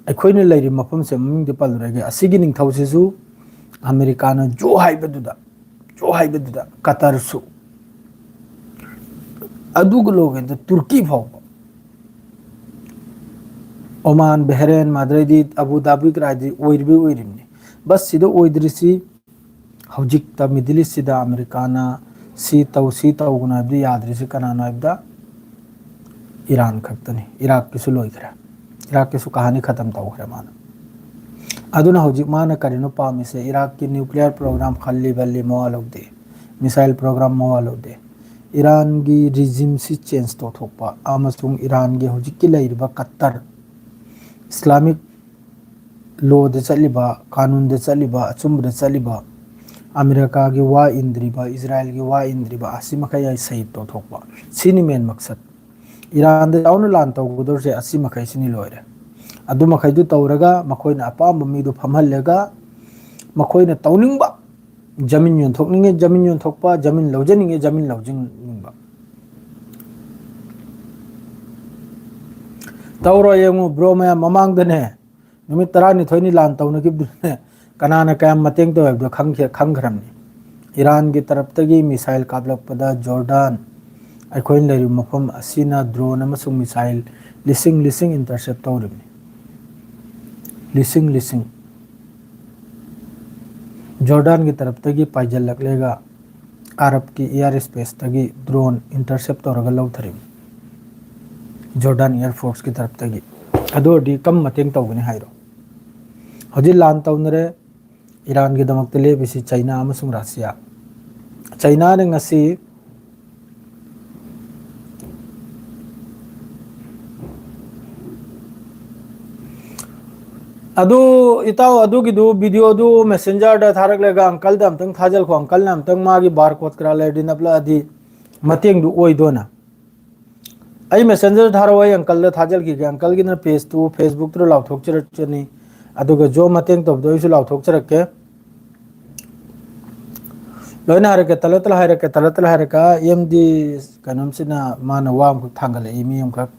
ꯑꯩꯈꯣꯏꯅ ꯂꯩꯔꯤꯕ ꯃꯐꯝꯁꯦ ꯃꯃꯤꯡꯗꯤ ꯄꯜꯂꯔꯣꯏꯒꯦ꯫ ꯑꯁꯤꯒꯤ ꯅꯤꯡꯊꯧꯁꯤꯁꯨ ꯑꯃꯦꯔꯤꯀꯥꯅ ꯖꯣ ꯍꯥꯏꯕꯗꯨꯗ, ꯖꯣ ꯍꯥꯏꯕꯗꯨꯗ ꯀꯇꯔꯁꯨ, ꯑꯗꯨꯒ ꯂꯣꯏꯒꯗ ꯇꯨꯔꯀꯤ ꯐꯥꯎꯕ, ꯑꯣꯃꯥꯟ, ꯕꯍꯔꯦꯟ, ꯃꯥꯗ꯭ꯔꯩꯗꯤ, ꯑꯕꯨ ꯙꯥꯕꯤ ꯀꯔꯥꯏꯗꯤ ꯑꯣꯏꯔꯤꯕ ꯑꯣꯏꯔꯤꯕꯅꯤ꯫ ꯕꯁ ꯁꯤꯗ ꯑꯣꯏꯗ꯭ꯔꯤꯁꯤ ꯍꯧꯖꯤꯛꯇ Middle East ꯁꯤꯗ ꯑꯃꯦꯔꯤꯀꯥꯅ ꯁꯤ ꯇꯧ, ꯁꯤ ꯇꯧꯒꯅꯨ ꯍꯥꯏꯕꯗꯤ ꯌꯥꯗ꯭ꯔꯤꯁꯤ ꯀꯅꯥꯅꯣ ꯍꯥꯏꯕꯗ ꯏꯔꯥꯟ ꯈꯛꯇꯅꯤ꯫ ꯏꯔꯥꯛꯀꯤꯁꯨ ꯂꯣꯏꯈ꯭ꯔꯦ, ꯏꯔꯥꯛꯀꯤꯁꯨ ꯀꯍꯥꯅꯤ ꯈꯇꯝ ꯇꯧꯈ꯭ꯔꯦ ꯃꯥꯅ꯫ ꯑꯗꯨꯅ ꯍꯧꯖꯤꯛ ꯃꯥꯅ ꯀꯔꯤꯅꯣ ꯄꯥꯝꯃꯤꯁꯦ? ꯏꯔꯥꯛꯀꯤ nuclear program ꯈꯜꯂꯤ ꯕꯜꯂꯤ ꯃꯋꯥ ꯂꯧꯗꯦ, missile program ꯃꯋꯥ ꯂꯧꯗꯦ꯫ ꯏꯔꯥꯟꯒꯤ regime ꯁꯤ change ꯇꯧꯊꯣꯛꯄ ꯑꯃꯁꯨꯡ ꯏꯔꯥꯟꯒꯤ ꯍꯧꯖꯤꯛꯀꯤ ꯂꯩꯔꯤꯕ ꯀꯠꯇꯔ Islamic law ꯗ ꯆꯠꯂꯤꯕ, ꯀꯥꯅꯨꯟꯗ ꯆꯠꯂꯤꯕ, ꯑꯆꯨꯝꯕꯗ ꯆꯠꯂꯤꯕ, ꯑꯃꯦꯔꯤꯀꯥꯒꯤ ꯋꯥ ꯏꯟꯗ꯭ꯔꯤꯕ, ꯏꯖꯔꯥꯏꯜꯒꯤ ꯋꯥ ꯏꯟꯗ꯭ꯔꯤꯕ, ꯑꯁꯤ ꯃꯈꯩ ꯑꯩ ꯁꯍꯤꯗ ꯇꯧꯊꯣꯛꯄ꯫ ꯁꯤꯅꯤ main ꯃꯛꯁꯠ꯫ ꯏꯔꯥꯟꯗ ꯌꯥꯎꯅ ꯂꯥꯟ ꯇꯧꯒꯗꯧꯔꯤꯁꯦ ꯑꯁꯤ ꯃꯈꯩꯁꯤꯅꯤ ꯂꯣꯏꯔꯦ꯫ ꯑꯗꯨ ꯃꯈꯩꯗꯨ ꯇꯧꯔꯒ ꯃꯈꯣꯏꯅ ꯑꯄꯥꯝꯕ ꯃꯤꯗꯨ ꯐꯝꯍꯜꯂꯒ ꯃꯈꯣꯏꯅ ꯇꯧꯅꯤꯡꯕ, ꯖꯃꯤꯟ ꯌꯣꯟꯊꯣꯛꯅꯤꯡꯉꯦ ꯖꯃꯤꯟ ꯌꯣꯟꯊꯣꯛꯄ, ꯖꯃꯤꯟ ꯂꯧꯖꯅꯤꯡꯉꯦ ꯖꯃꯤꯟ ꯂꯧꯖꯅꯤꯡꯕ꯫ ꯇꯧꯔꯣ ꯌꯦꯡꯉꯨ bro ꯃꯌꯥꯝ, ꯃꯃꯥꯡꯗꯅꯦ ꯅꯨꯃꯤꯠ ꯇꯔꯥꯅꯤꯊꯣꯏꯅꯤ ꯂꯥꯟ ꯇꯧꯅꯈꯤꯕꯗꯨꯅꯦ, ꯀꯅꯥꯅ ꯀꯌꯥꯝ ꯃꯇꯦꯡ ꯇꯧꯋꯦ ꯍꯥꯏꯕꯗꯣ ꯈꯪꯈꯤ-, ꯈꯪꯈ꯭ꯔꯕꯅꯤ꯫ ꯏꯔꯥꯟꯒꯤ ꯇꯔꯞꯇꯒꯤ missile ꯀꯥꯞꯂꯛꯄꯗ ꯖꯣꯔꯗꯥꯟ, ꯑꯩꯈꯣꯏꯅ ꯂꯩꯔꯤꯕ ꯃꯐꯝ ꯑꯁꯤꯅ drone ꯑꯃꯁꯨꯡ missile ꯂꯤꯁꯤꯡ ꯂꯤꯁꯤꯡ intercept ꯇꯧꯔꯤꯕꯅꯤ꯫ ꯂꯤꯁꯤꯡ ꯂꯤꯁꯤꯡ꯫ ꯖꯣꯔꯗꯥꯟꯒꯤ ꯇꯔꯞꯇꯒꯤ ꯄꯥꯏꯖꯜꯂꯛꯂꯦꯒ ꯑꯔꯕꯀꯤ ꯑꯦꯌꯔ ꯁ꯭ꯄꯦꯁꯇꯒꯤ ꯗ꯭ꯔꯣꯟ ꯏꯟꯇꯔꯁꯦꯞ ꯇꯧꯔꯒ ꯂꯧꯊꯔꯤꯕꯅꯤ, ꯖꯣꯔꯗꯥꯟ ꯑꯦꯌꯔ ꯐꯣꯔꯁꯀꯤ ꯇꯔꯞꯇꯒꯤ꯫ ꯑꯗꯨ ꯑꯣꯏꯔꯗꯤ ꯀꯝ ꯃꯇꯦꯡ ꯇꯧꯒꯅꯤ ꯍꯥꯏꯔꯣ? ꯍꯧꯖꯤꯛ ꯂꯥꯟ ꯇꯧꯅꯔꯦ, ꯏꯔꯥꯟꯒꯤꯗꯃꯛꯇ ꯂꯦꯞꯄꯤꯁꯤ ꯆꯩꯅꯥ ꯑꯃꯁꯨꯡ ꯔꯁꯤꯌꯥ꯫ ꯆꯩꯅꯥꯅ ꯉꯁꯤ ꯑꯗꯨ, ꯏꯇꯥꯎ, ꯑꯗꯨꯒꯤꯗꯨ ꯚꯤꯗꯤꯑꯣꯗꯨ ꯃꯦꯁꯦꯟꯖꯔꯗ ꯊꯥꯔꯛꯂꯒ ꯑꯪꯀꯜꯗ ꯑꯝꯇꯪ ꯊꯥꯖꯤꯜꯈꯣ꯫ ꯑꯪꯀꯜꯅ ꯑꯝꯇꯪ ꯃꯥꯒꯤ ꯕꯥꯔ ꯀꯣꯗ ꯀꯔꯥ ꯂꯩꯔꯗꯤ ꯅꯞꯂꯛꯑꯗꯤ ꯃꯇꯦꯡꯗꯨ ꯑꯣꯏꯗꯣꯏꯅ꯫ ꯑꯩ ꯃꯦꯁꯦꯟꯖꯔ ꯊꯥꯔꯛꯑꯣ, ꯑꯩ ꯑꯪꯀꯜꯗ ꯊꯥꯖꯤꯜꯈꯤꯒꯦ꯫ ꯑꯪꯀꯜꯒꯤꯅ ꯄꯦꯖꯇꯨ ꯐꯦꯁꯕꯨꯛꯇꯨꯗ ꯂꯥꯎꯊꯣꯛꯆꯔꯛꯆꯅꯤ, ꯑꯗꯨꯒ ꯖꯣ ꯃꯇꯦꯡ ꯇꯧꯕꯗꯣ ꯑꯩꯁꯨ ꯂꯥꯎꯊꯣꯛꯆꯔꯛꯀꯦ꯫ ꯂꯣꯏꯅ ꯍꯥꯏꯔꯛꯀꯦ, ꯇꯂꯠ ꯇꯂꯠ ꯍꯥꯏꯔꯛꯀꯦ, ꯇꯂꯠ ꯇꯂꯠ ꯍꯥꯏꯔꯛꯀꯦ꯫ ꯑꯦꯝ ꯗꯤ ꯀꯩꯅꯣꯝꯁꯤꯅ ꯃꯥꯅ ꯋꯥ ꯑꯃꯈꯛ ꯊꯥꯡꯒꯠꯂꯛꯏ, ꯃꯤ ꯑꯃꯈꯛ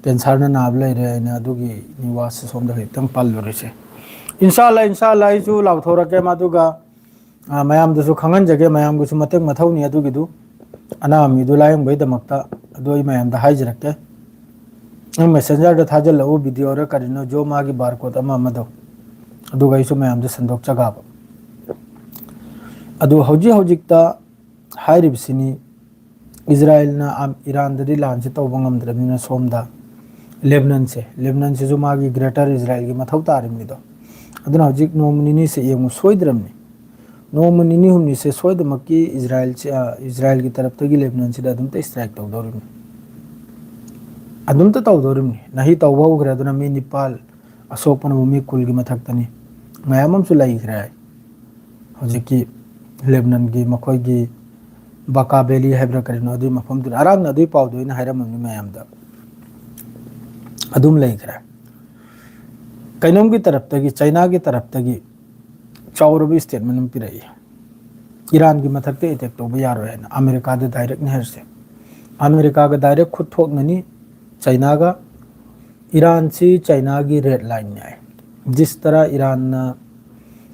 ꯀꯦꯟꯁꯔꯅ ꯅꯥꯕ ꯂꯩꯔꯦ ꯍꯥꯏꯅ꯫ ꯑꯗꯨꯒꯤ ꯋꯥꯁꯤ ꯁꯣꯝꯗ ꯈꯤꯇꯪ ꯄꯜꯂꯨꯔꯁꯦ꯫ ꯏꯟꯁꯥ ꯑꯜꯂꯥ, ꯏꯟꯁꯥ ꯑꯜꯂꯥ, ꯑꯩꯁꯨ ꯂꯥꯎꯊꯣꯔꯛꯀꯦ꯫ ꯃꯗꯨꯒ ꯑ, ꯃꯌꯥꯝꯗꯁꯨ ꯈꯪꯍꯟꯖꯒꯦ, ꯃꯌꯥꯝꯒꯤꯁꯨ ꯃꯇꯦꯡ ꯃꯊꯧꯅꯤ ꯑꯗꯨꯒꯤꯗꯨ, ꯑꯅꯥꯕ ꯃꯤꯗꯨ ꯂꯥꯌꯦꯡꯕꯒꯤꯗꯃꯛꯇ꯫ ꯑꯗꯨ ꯑꯩ ꯃꯌꯥꯝꯗ ꯍꯥꯏꯖꯔꯛꯀꯦ꯫ ꯅꯪ ꯃꯦꯁꯦꯟꯖꯔꯗ ꯊꯥꯖꯤꯜꯂꯛꯎ, ꯚꯤꯗꯤꯑꯣꯔ ꯀꯔꯤꯅꯣ, ꯖꯣ ꯃꯥꯒꯤ ꯕꯥꯔ ꯀꯣꯗ ꯑꯃ ꯑꯃꯗꯣ, ꯑꯗꯨꯒ ꯑꯩꯁꯨ ꯃꯌꯥꯝꯗ ꯁꯟꯗꯣꯛꯆꯒꯕ꯫ ꯑꯗꯨ ꯍꯧꯖꯤꯛ ꯍꯧꯖꯤꯛꯇ ꯍꯥꯏꯔꯤꯕꯁꯤꯅꯤ, ꯏꯖꯔꯥꯏꯜꯅ ꯑꯝ-, ꯏꯔꯥꯟꯗꯗꯤ ꯂꯥꯟꯁꯤ ꯇꯧꯕ ꯉꯝꯗ꯭ꯔꯕꯅꯤꯅ ꯁꯣꯝꯗ ꯂꯦꯕꯅꯟꯁꯦ, ꯂꯦꯕꯅꯟꯁꯤꯁꯨ ꯃꯥꯒꯤ ꯒ꯭ꯔꯦꯇꯔ ꯏꯖꯔꯥꯏꯜꯒꯤ ꯃꯊꯧ ꯇꯥꯔꯤꯕꯅꯤꯗꯣ꯫ ꯑꯗꯨꯅ ꯍꯧꯖꯤꯛ ꯅꯣꯡꯃ ꯅꯤꯅꯤꯁꯦ ꯌꯦꯡꯉꯨ, ꯁꯣꯏꯗ꯭ꯔꯕꯅꯤ꯫ ꯅꯣꯡꯃ ꯅꯤꯅꯤ ꯍꯨꯝꯅꯤꯁꯦ ꯁꯣꯏꯗꯃꯛꯀꯤ ꯏꯖꯔꯥꯏꯜꯁꯦ, ꯑ, ꯏꯖꯔꯥꯏꯜꯒꯤ ꯇꯔꯞꯇꯒꯤ ꯂꯦꯕꯅꯟꯁꯤꯗ ꯑꯗꯨꯝꯇ ꯏꯁꯇ꯭ꯔꯥꯏꯛ ꯇꯧꯗꯧꯔꯤꯕꯅꯤ꯫ ꯑꯗꯨꯝꯇ ꯇꯧꯗꯧꯔꯤꯕꯅꯤ꯫ ꯅꯍꯤ ꯇꯧꯕ ꯍꯧꯈ꯭ꯔꯦ, ꯑꯗꯨꯅ ꯃꯤ ꯅꯤꯄꯥꯜ, ꯑꯁꯣꯛꯄꯅꯕꯨ ꯃꯤ ꯀꯨꯟꯒꯤ ꯃꯊꯛꯇꯅꯤ꯫ ꯃꯌꯥꯝ ꯑꯃꯁꯨ ꯂꯩꯈ꯭ꯔꯦ꯫ ꯍꯧꯖꯤꯛꯀꯤ ꯂꯦꯕꯅꯟꯒꯤ ꯃꯈꯣꯏꯒꯤ ꯕꯀꯥ ꯚꯦꯂꯤ ꯍꯥꯏꯕ꯭ꯔꯥ ꯀꯔꯤꯅꯣ, ꯑꯗꯨꯒꯤ ꯃꯐꯝꯗꯨꯗ ꯑꯔꯥꯡꯅ ꯑꯗꯨꯒꯤ ꯄꯥꯎꯗꯣ ꯑꯩꯅ ꯍꯥꯏꯔꯝꯃꯕꯅꯤ ꯃꯌꯥꯝꯗ꯫ ꯑꯗꯨꯝ ꯂꯩꯈ꯭ꯔꯦ꯫ ꯀꯩꯅꯣꯝꯒꯤ ꯇꯔꯞꯇꯒꯤ, ꯆꯩꯅꯥꯒꯤ ꯇꯔꯞꯇꯒꯤ ꯆꯥꯎꯔꯕ ꯏꯁꯇꯦꯠꯃꯦꯟ ꯑꯃ ꯄꯤꯔꯛꯏ꯫ ꯏꯔꯥꯟꯒꯤ ꯃꯊꯛꯇ ꯑꯦꯇꯦꯛ ꯇꯧꯕ ꯌꯥꯔꯣꯏ ꯍꯥꯏꯅ꯫ ꯑꯃꯦꯔꯤꯀꯥꯗ ꯗꯥꯏꯔꯦꯛꯅꯤ ꯍꯥꯏꯔꯤꯁꯦ꯫ ꯑꯃꯦꯔꯤꯀꯥꯒ ꯗꯥꯏꯔꯦꯛ ꯈꯨꯠ ꯊꯣꯛꯅꯅꯤ ꯆꯩꯅꯥꯒ꯫ ꯏꯔꯥꯟꯁꯤ ꯆꯩꯅꯥꯒꯤ ꯔꯦꯗ ꯂꯥꯏꯟꯅꯤ ꯍꯥꯏ꯫ ꯖꯤꯁ ꯇꯔꯥ ꯏꯔꯥꯟꯅ,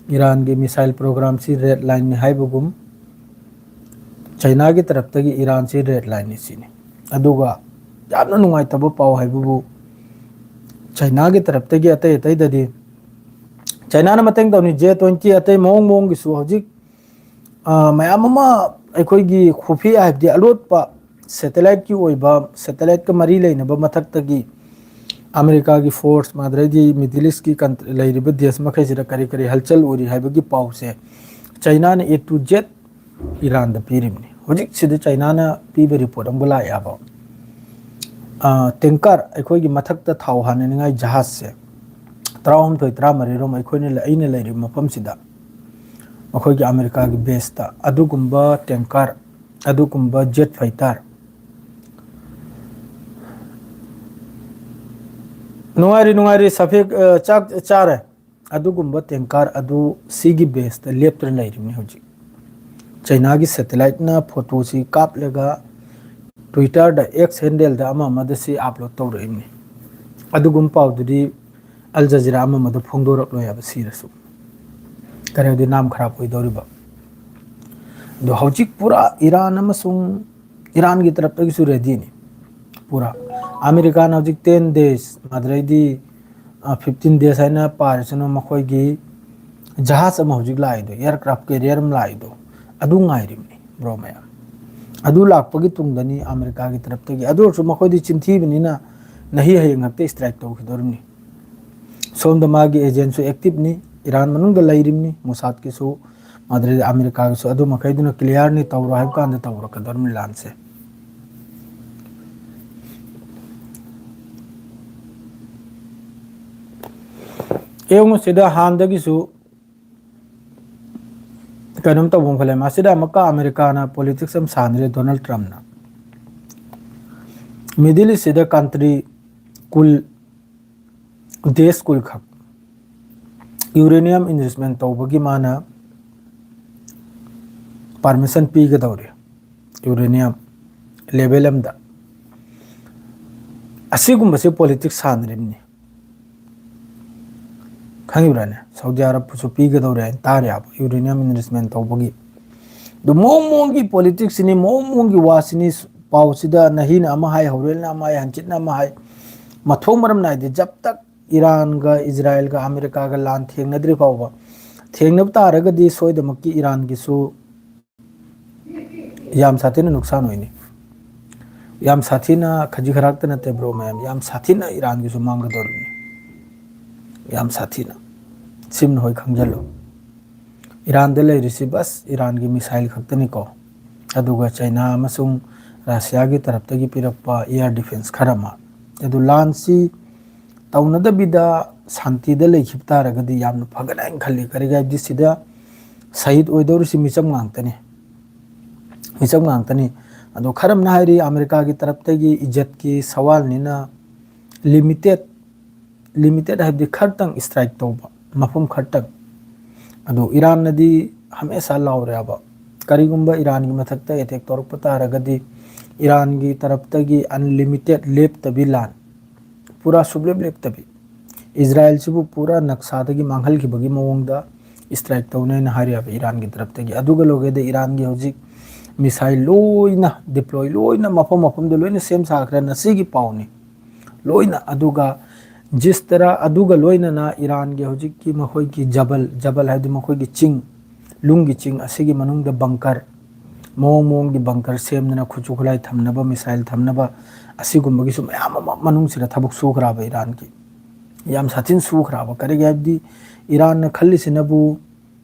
ꯏꯔꯥꯟꯒꯤ ꯃꯤꯁꯥꯏꯜ ꯄ꯭ꯔꯣꯒ꯭ꯔꯥꯝꯁꯤ ꯔꯦꯗ ꯂꯥꯏꯟꯅꯤ ꯍꯥꯏꯕꯒꯨꯝ, ꯆꯩꯅꯥꯒꯤ ꯇꯔꯞꯇꯒꯤ ꯏꯔꯥꯟꯁꯤ ꯔꯦꯗ ꯂꯥꯏꯟꯅꯤ ꯁꯤꯅꯤ꯫ ꯑꯗꯨꯒ ꯌꯥꯝꯅ ꯅꯨꯡꯉꯥꯏꯇꯕ ꯄꯥꯎ ꯍꯥꯏꯕꯕꯨ, ꯆꯩꯅꯥꯒꯤ ꯇꯔꯞꯇꯒꯤ ꯑꯇꯩ ꯑꯇꯩꯗꯗꯤ ꯆꯥꯏꯅꯥꯅ ꯃꯇꯦꯡ ꯇꯧꯅꯤ꯫ ꯖꯦ ꯇ꯭ꯋꯦꯟꯇꯤ ꯑꯇꯩ ꯃꯑꯣꯡ ꯃꯑꯣꯡꯒꯤꯁꯨ ꯍꯧꯖꯤꯛ, ꯑ, ꯃꯌꯥꯝ ꯑꯃ ꯑꯩꯈꯣꯏꯒꯤ ꯈꯨꯐꯤ ꯍꯥꯏꯕꯗꯤ ꯑꯂꯣꯠꯄ satelliteꯀꯤ ꯑꯣꯏꯕ, satelliteꯀ ꯃꯔꯤ ꯂꯩꯅꯕ ꯃꯊꯛꯇꯒꯤ ꯑꯃꯦꯔꯤꯀꯥꯒꯤ force, ꯑꯗꯩꯗꯤ Middle Eastꯀꯤ country ꯂꯩꯔꯤꯕ ꯗꯦꯁ ꯃꯈꯩꯁꯤꯗ ꯀꯔꯤ ꯀꯔꯤ ꯍꯜꯆꯜ ꯑꯣꯏꯔꯤ ꯍꯥꯏꯕꯒꯤ ꯄꯥꯎꯁꯦ ꯆꯥꯏꯅꯥꯅ A to Z ꯏꯔꯥꯟꯗ ꯄꯤꯔꯤꯕꯅꯤ꯫ ꯍꯧꯖꯤꯛꯁꯤꯗ ꯆꯥꯏꯅꯥꯅ ꯄꯤꯕ report ꯑꯃꯒ ꯂꯥꯛꯑꯦꯕ꯫ ꯑ, tanker, ꯑꯩꯈꯣꯏꯒꯤ ꯃꯊꯛꯇ ꯊꯥꯎ ꯍꯥꯟꯅꯅꯤꯡꯉꯥꯏ ꯖꯍꯥꯖꯁꯦ ꯇꯔꯥꯍꯨꯝꯗꯣꯏ, ꯇꯔꯥꯃꯔꯤꯔꯣꯝ ꯑꯩꯈꯣꯏꯅ ꯂꯩ-, ꯑꯩꯅ ꯂꯩꯔꯤꯕ ꯃꯐꯝꯁꯤꯗ, ꯑꯩꯈꯣꯏꯒꯤ ꯑꯃꯦꯔꯤꯀꯥꯒꯤ baseꯇ ꯑꯗꯨꯒꯨꯝꯕ tanker, ꯑꯗꯨꯒꯨꯝꯕ jet fighter, ꯅꯨꯡꯉꯥꯏꯔꯤ, ꯅꯨꯡꯉꯥꯏꯔꯤ, ꯁꯐꯤꯛ, ꯑ, ꯆꯥꯛ ꯆꯥꯔꯦ꯫ ꯑꯗꯨꯒꯨꯝꯕ tanker ꯑꯗꯨ ꯁꯤꯒꯤ baseꯇ ꯂꯦꯞꯇꯨꯅ ꯂꯩꯔꯤꯕꯅꯤ ꯍꯧꯖꯤꯛ꯫ ꯆꯥꯏꯅꯥꯒꯤ satelliteꯅ photoꯁꯤ ꯀꯥꯞꯂꯒ Twitterꯗ, X handleꯗ, ꯑꯃ ꯑꯃꯗ ꯁꯤ upload ꯇꯧꯔꯛꯏꯕꯅꯤ꯫ ꯑꯗꯨꯒꯨꯝꯕ ꯄꯥꯎꯗꯨꯗꯤ Al Jazeera ꯑꯃ ꯑꯃꯗ ꯐꯣꯡꯗꯣꯔꯛꯂꯣꯏ ꯍꯥꯏꯕ ꯁꯤꯔꯁꯨ꯫ ꯀꯔꯤ ꯍꯥꯏꯗꯤ ꯅꯥꯝ ꯈꯔ ꯑꯣꯏꯗꯧꯔꯤꯕ꯫ ꯑꯗꯣ ꯍꯧꯖꯤꯛ ꯄꯨꯔꯥ ꯏꯔꯥꯟ ꯑꯃꯁꯨꯡ ꯏꯔꯥꯟꯒꯤ ꯇꯔꯞꯇꯒꯤꯁꯨ readyꯅꯤ꯫ ꯄꯨꯔꯥ ꯑꯃꯦꯔꯤꯀꯥꯅ ꯍꯧꯖꯤꯛ ten days, ꯑꯗꯨꯗꯩꯗꯤ, ꯑ, fifteen days ꯍꯥꯏꯅ ꯄꯥꯔꯤꯁꯤꯅ ꯃꯈꯣꯏꯒꯤ ꯖꯍꯥꯖ ꯑꯃ ꯍꯧꯖꯤꯛ ꯂꯥꯛꯏꯗꯣ, aircraft carrier ꯑꯃ ꯂꯥꯛꯏꯗꯣ, ꯑꯗꯨ ꯉꯥꯏꯔꯤꯕꯅꯤ, bro, ꯃꯌꯥꯝ꯫ ꯑꯗꯨ ꯂꯥꯛꯄꯒꯤ ꯇꯨꯡꯗꯅꯤ ꯑꯃꯦꯔꯤꯀꯥꯒꯤ ꯇꯔꯞꯇꯒꯤ꯫ ꯑꯗꯨ ꯑꯣꯏꯔꯁꯨ ꯃꯈꯣꯏꯗꯤ ꯆꯤꯟꯊꯤꯕꯅꯤꯅ ꯅꯍꯤ ꯍꯌꯦꯡ ꯍꯦꯛꯇ strike ꯇꯧꯈꯤꯗꯧꯔꯤꯕꯅꯤ꯫ ꯁꯣꯝꯗ ꯃꯥꯒꯤ agentꯁꯨ activeꯅꯤ, ꯏꯔꯥꯟ ꯃꯅꯨꯡꯗ ꯂꯩꯔꯤꯕꯅꯤ, ꯃꯣꯁꯥꯗꯀꯤꯁꯨ, ꯑꯗꯨꯗꯩꯗꯤ ꯑꯃꯦꯔꯤꯀꯥꯒꯤꯁꯨ꯫ ꯑꯗꯨ ꯃꯈꯩꯗꯨꯅ clearꯅꯤ, ꯇꯧꯔꯣ ꯍꯥꯏꯕ ꯀꯥꯟꯗ ꯇꯧꯔꯛꯀꯗꯧꯔꯤꯕꯅꯤ ꯂꯥꯟꯁꯦ꯫ ꯌꯦꯡꯉꯨ ꯁꯤꯗ ꯍꯥꯟꯅꯗꯒꯤꯁꯨ ꯀꯩꯅꯣꯝ ꯇꯧꯕ ꯑꯃ ꯈꯜꯂꯦ꯫ ꯃꯁꯤꯗ ꯑꯃꯨꯛꯀ ꯑꯃꯦꯔꯤꯀꯥꯅ politics ꯑꯃ ꯁꯥꯟꯅꯔꯦ, ꯗꯣꯅꯥꯜꯗ ꯇ꯭ꯔꯝꯞꯅ꯫ Middle Eastꯁꯤꯗ country ꯀꯨꯜ, ꯗꯦꯁ ꯀꯨꯜ ꯈꯛ uranium enrichment ꯇꯧꯕꯒꯤ ꯃꯥꯅ permission ꯄꯤꯒꯗꯧꯔꯤ, uranium level ꯑꯃꯗ꯫ ꯑꯁꯤꯒꯨꯝꯕꯁꯦ politics ꯁꯥꯟꯅꯔꯤꯕꯅꯤ꯫ ꯈꯪꯉꯤꯕ꯭ꯔꯥꯅꯦ? ꯁꯥꯎꯗꯤ ꯑꯔꯕꯄꯨꯁꯨ ꯄꯤꯒꯗꯧꯔꯦ ꯍꯥꯏꯅ ꯇꯥꯔꯦꯕ, uranium enrichment ꯇꯧꯕꯒꯤ꯫ ꯑꯗꯨ ꯃꯑꯣꯡ ꯃꯑꯣꯡꯒꯤ politicsꯁꯤꯅꯤ, ꯃꯑꯣꯡ ꯃꯑꯣꯡꯒꯤ ꯋꯥꯁꯤꯅꯤ꯫ ꯄꯥꯎꯁꯤꯗ ꯅꯍꯤꯅ ꯑꯃ ꯍꯥꯏ, ꯍꯧꯔꯦꯜꯅ ꯑꯃ ꯍꯥꯏ, ꯍꯟꯆꯤꯠꯅ ꯑꯃ ꯍꯥꯏ, ꯃꯊꯣꯡ ꯃꯔꯝ ꯅꯥꯏꯗꯦ꯫ ꯖꯕ ꯇꯛ ꯏꯔꯥꯟꯒ ꯏꯖꯔꯥꯏꯜꯒ ꯑꯃꯦꯔꯤꯀꯥꯒ ꯂꯥꯟ ꯊꯦꯡꯅꯗ꯭ꯔꯤ ꯐꯥꯎꯕ, ꯊꯦꯡꯅꯕ ꯇꯥꯔꯒꯗꯤ ꯁꯣꯏꯗꯃꯛꯀꯤ ꯏꯔꯥꯟꯒꯤꯁꯨ ꯌꯥꯝ ꯁꯥꯊꯤꯅ ꯅꯨꯛꯁꯥꯟ ꯑꯣꯏꯅꯤ꯫ ꯌꯥꯝ ꯁꯥꯊꯤꯅ, ꯈꯖꯤꯛ ꯈꯔꯥꯛꯇ ꯅꯠꯇꯦ ꯕ꯭ꯔꯣ ꯃꯌꯥꯝ, ꯌꯥꯝ ꯁꯥꯊꯤꯅ ꯏꯔꯥꯟꯒꯤꯁꯨ ꯃꯥꯡꯒꯗꯧꯔꯤꯕꯅꯤ꯫ ꯌꯥꯝ ꯁꯥꯊꯤꯅ꯫ ꯁꯤꯃ ꯅꯈꯣꯏ ꯈꯪꯖꯜꯂꯨ꯫ ꯏꯔꯥꯟꯗ ꯂꯩꯔꯤꯁꯤ ꯕꯁ ꯏꯔꯥꯟꯒꯤ ꯃꯤꯁꯥꯏꯜ ꯈꯛꯇꯅꯤꯀꯣ, ꯑꯗꯨꯒ ꯆꯩꯅꯥ ꯑꯃꯁꯨꯡ ꯔꯁꯤꯌꯥꯒꯤ ꯇꯔꯞꯇꯒꯤ ꯄꯤꯔꯛꯄ ꯑꯦꯌꯔ ꯗꯤꯐꯦꯟꯁ ꯈꯔ ꯑꯃ꯫ ꯑꯗꯨ ꯂꯥꯟꯁꯤ ꯇꯧꯅꯗꯕꯤꯗ ꯁꯥꯟꯇꯤꯗ ꯂꯩꯈꯤꯕ ꯇꯥꯔꯒꯗꯤ ꯌꯥꯝꯅ ꯐꯒꯅꯤ ꯍꯥꯏꯅ ꯈꯜꯂꯤ꯫ ꯀꯔꯤꯒꯤ ꯍꯥꯏꯕꯗꯤ ꯁꯤꯗ ꯁꯍꯤꯗ ꯑꯣꯏꯗꯧꯔꯤꯁꯤ ꯃꯤꯆꯝ ꯉꯥꯛꯇꯅꯤ, ꯃꯤꯆꯝ ꯉꯥꯛꯇꯅꯤ꯫ ꯑꯗꯣ ꯈꯔ ꯑꯃꯅ ꯍꯥꯏꯔꯤ ꯑꯃꯦꯔꯤꯀꯥꯒꯤ ꯇꯔꯞꯇꯒꯤ ꯏꯖꯠꯀꯤ ꯁꯋꯥꯜꯅꯤꯅ ꯂꯤꯃꯤꯇꯦꯠ, ꯂꯤꯃꯤꯇꯦꯠ ꯍꯥꯏꯕꯗꯤ ꯈꯔꯇꯪ ꯏꯁꯇ꯭ꯔꯥꯏꯛ ꯇꯧꯕ, ꯃꯐꯝ ꯈꯔꯇꯪ꯫ ꯑꯗꯣ ꯏꯔꯥꯟꯅꯗꯤ ꯍꯃꯦꯁꯥ ꯂꯥꯎꯔꯦꯕ, ꯀꯔꯤꯒꯨꯝꯕ ꯏꯔꯥꯟꯒꯤ ꯃꯊꯛꯇ ꯑꯦꯇꯦꯛ ꯇꯧꯔꯛꯄ ꯇꯥꯔꯒꯗꯤ ꯏꯔꯥꯟꯒꯤ ꯇꯔꯞꯇꯒꯤ ꯑꯟꯂꯤꯃꯤꯇꯦꯠ ꯂꯦꯞꯇꯕꯤ ꯂꯥꯟ, ꯄꯨꯔꯥ ꯁꯨꯡꯂꯦꯞ ꯂꯦꯞꯇꯕꯤ, ꯏꯖꯔꯥꯏꯜꯁꯤꯕꯨ ꯄꯨꯔꯥ ꯅꯛꯁꯥꯗꯒꯤ ꯃꯥꯡꯍꯟꯈꯤꯕꯒꯤ ꯃꯑꯣꯡꯗ ꯏꯁꯇ꯭ꯔꯥꯏꯛ ꯇꯧꯅꯦꯅ ꯍꯥꯏꯔꯤꯕ ꯏꯔꯥꯟꯒꯤ ꯇꯔꯞꯇꯒꯤ꯫ ꯑꯗꯨꯒ ꯂꯣꯏꯒꯗ ꯏꯔꯥꯟꯒꯤ ꯍꯧꯖꯤꯛ ꯃꯤꯁꯥꯏꯜ ꯂꯣꯏꯅ ꯗꯤꯄ꯭ꯂꯣꯏ, ꯂꯣꯏꯅ ꯃꯐꯝ ꯃꯐꯝꯗ ꯂꯣꯏꯅ ꯁꯦꯝ ꯁꯥꯈ꯭ꯔꯦ, ꯉꯁꯤꯒꯤ ꯄꯥꯎꯅꯤ꯫ ꯂꯣꯏꯅ꯫ ꯑꯗꯨꯒ ꯖꯤꯁꯇꯔꯥ, ꯑꯗꯨꯒ ꯂꯣꯏꯅꯅ ꯏꯔꯥꯟꯒꯤ ꯍꯧꯖꯤꯛꯀꯤ ꯃꯈꯣꯏꯒꯤ ꯖꯕꯜ, ꯖꯕꯜ ꯍꯥꯏꯕꯗꯤ ꯃꯈꯣꯏꯒꯤ ꯆꯤꯡ, ꯂꯨꯡꯒꯤ ꯆꯤꯡ ꯑꯁꯤꯒꯤ ꯃꯅꯨꯡꯗ ꯕꯪꯀꯔ, ꯃꯑꯣꯡ ꯃꯑꯣꯡꯒꯤ ꯕꯪꯀꯔ ꯁꯦꯝꯗꯅ ꯈꯨꯠꯁꯨ ꯈꯨꯠꯂꯥꯏ ꯊꯝꯅꯕ, ꯃꯤꯁꯥꯏꯜ ꯊꯝꯅꯕ, ꯑꯁꯤꯒꯨꯝꯕꯒꯤꯁꯨ ꯃꯌꯥꯝ ꯑꯃ ꯃꯅꯨꯡꯁꯤꯗ ꯊꯕꯛ ꯁꯨꯈ꯭ꯔꯕ ꯏꯔꯥꯟꯒꯤ꯫ ꯌꯥꯝ ꯁꯥꯊꯤꯅ ꯁꯨꯈ꯭ꯔꯕ꯫ ꯀꯔꯤꯒꯤ ꯍꯥꯏꯕꯗꯤ ꯏꯔꯥꯟꯅ ꯈꯜꯂꯤꯁꯤꯅꯕꯨ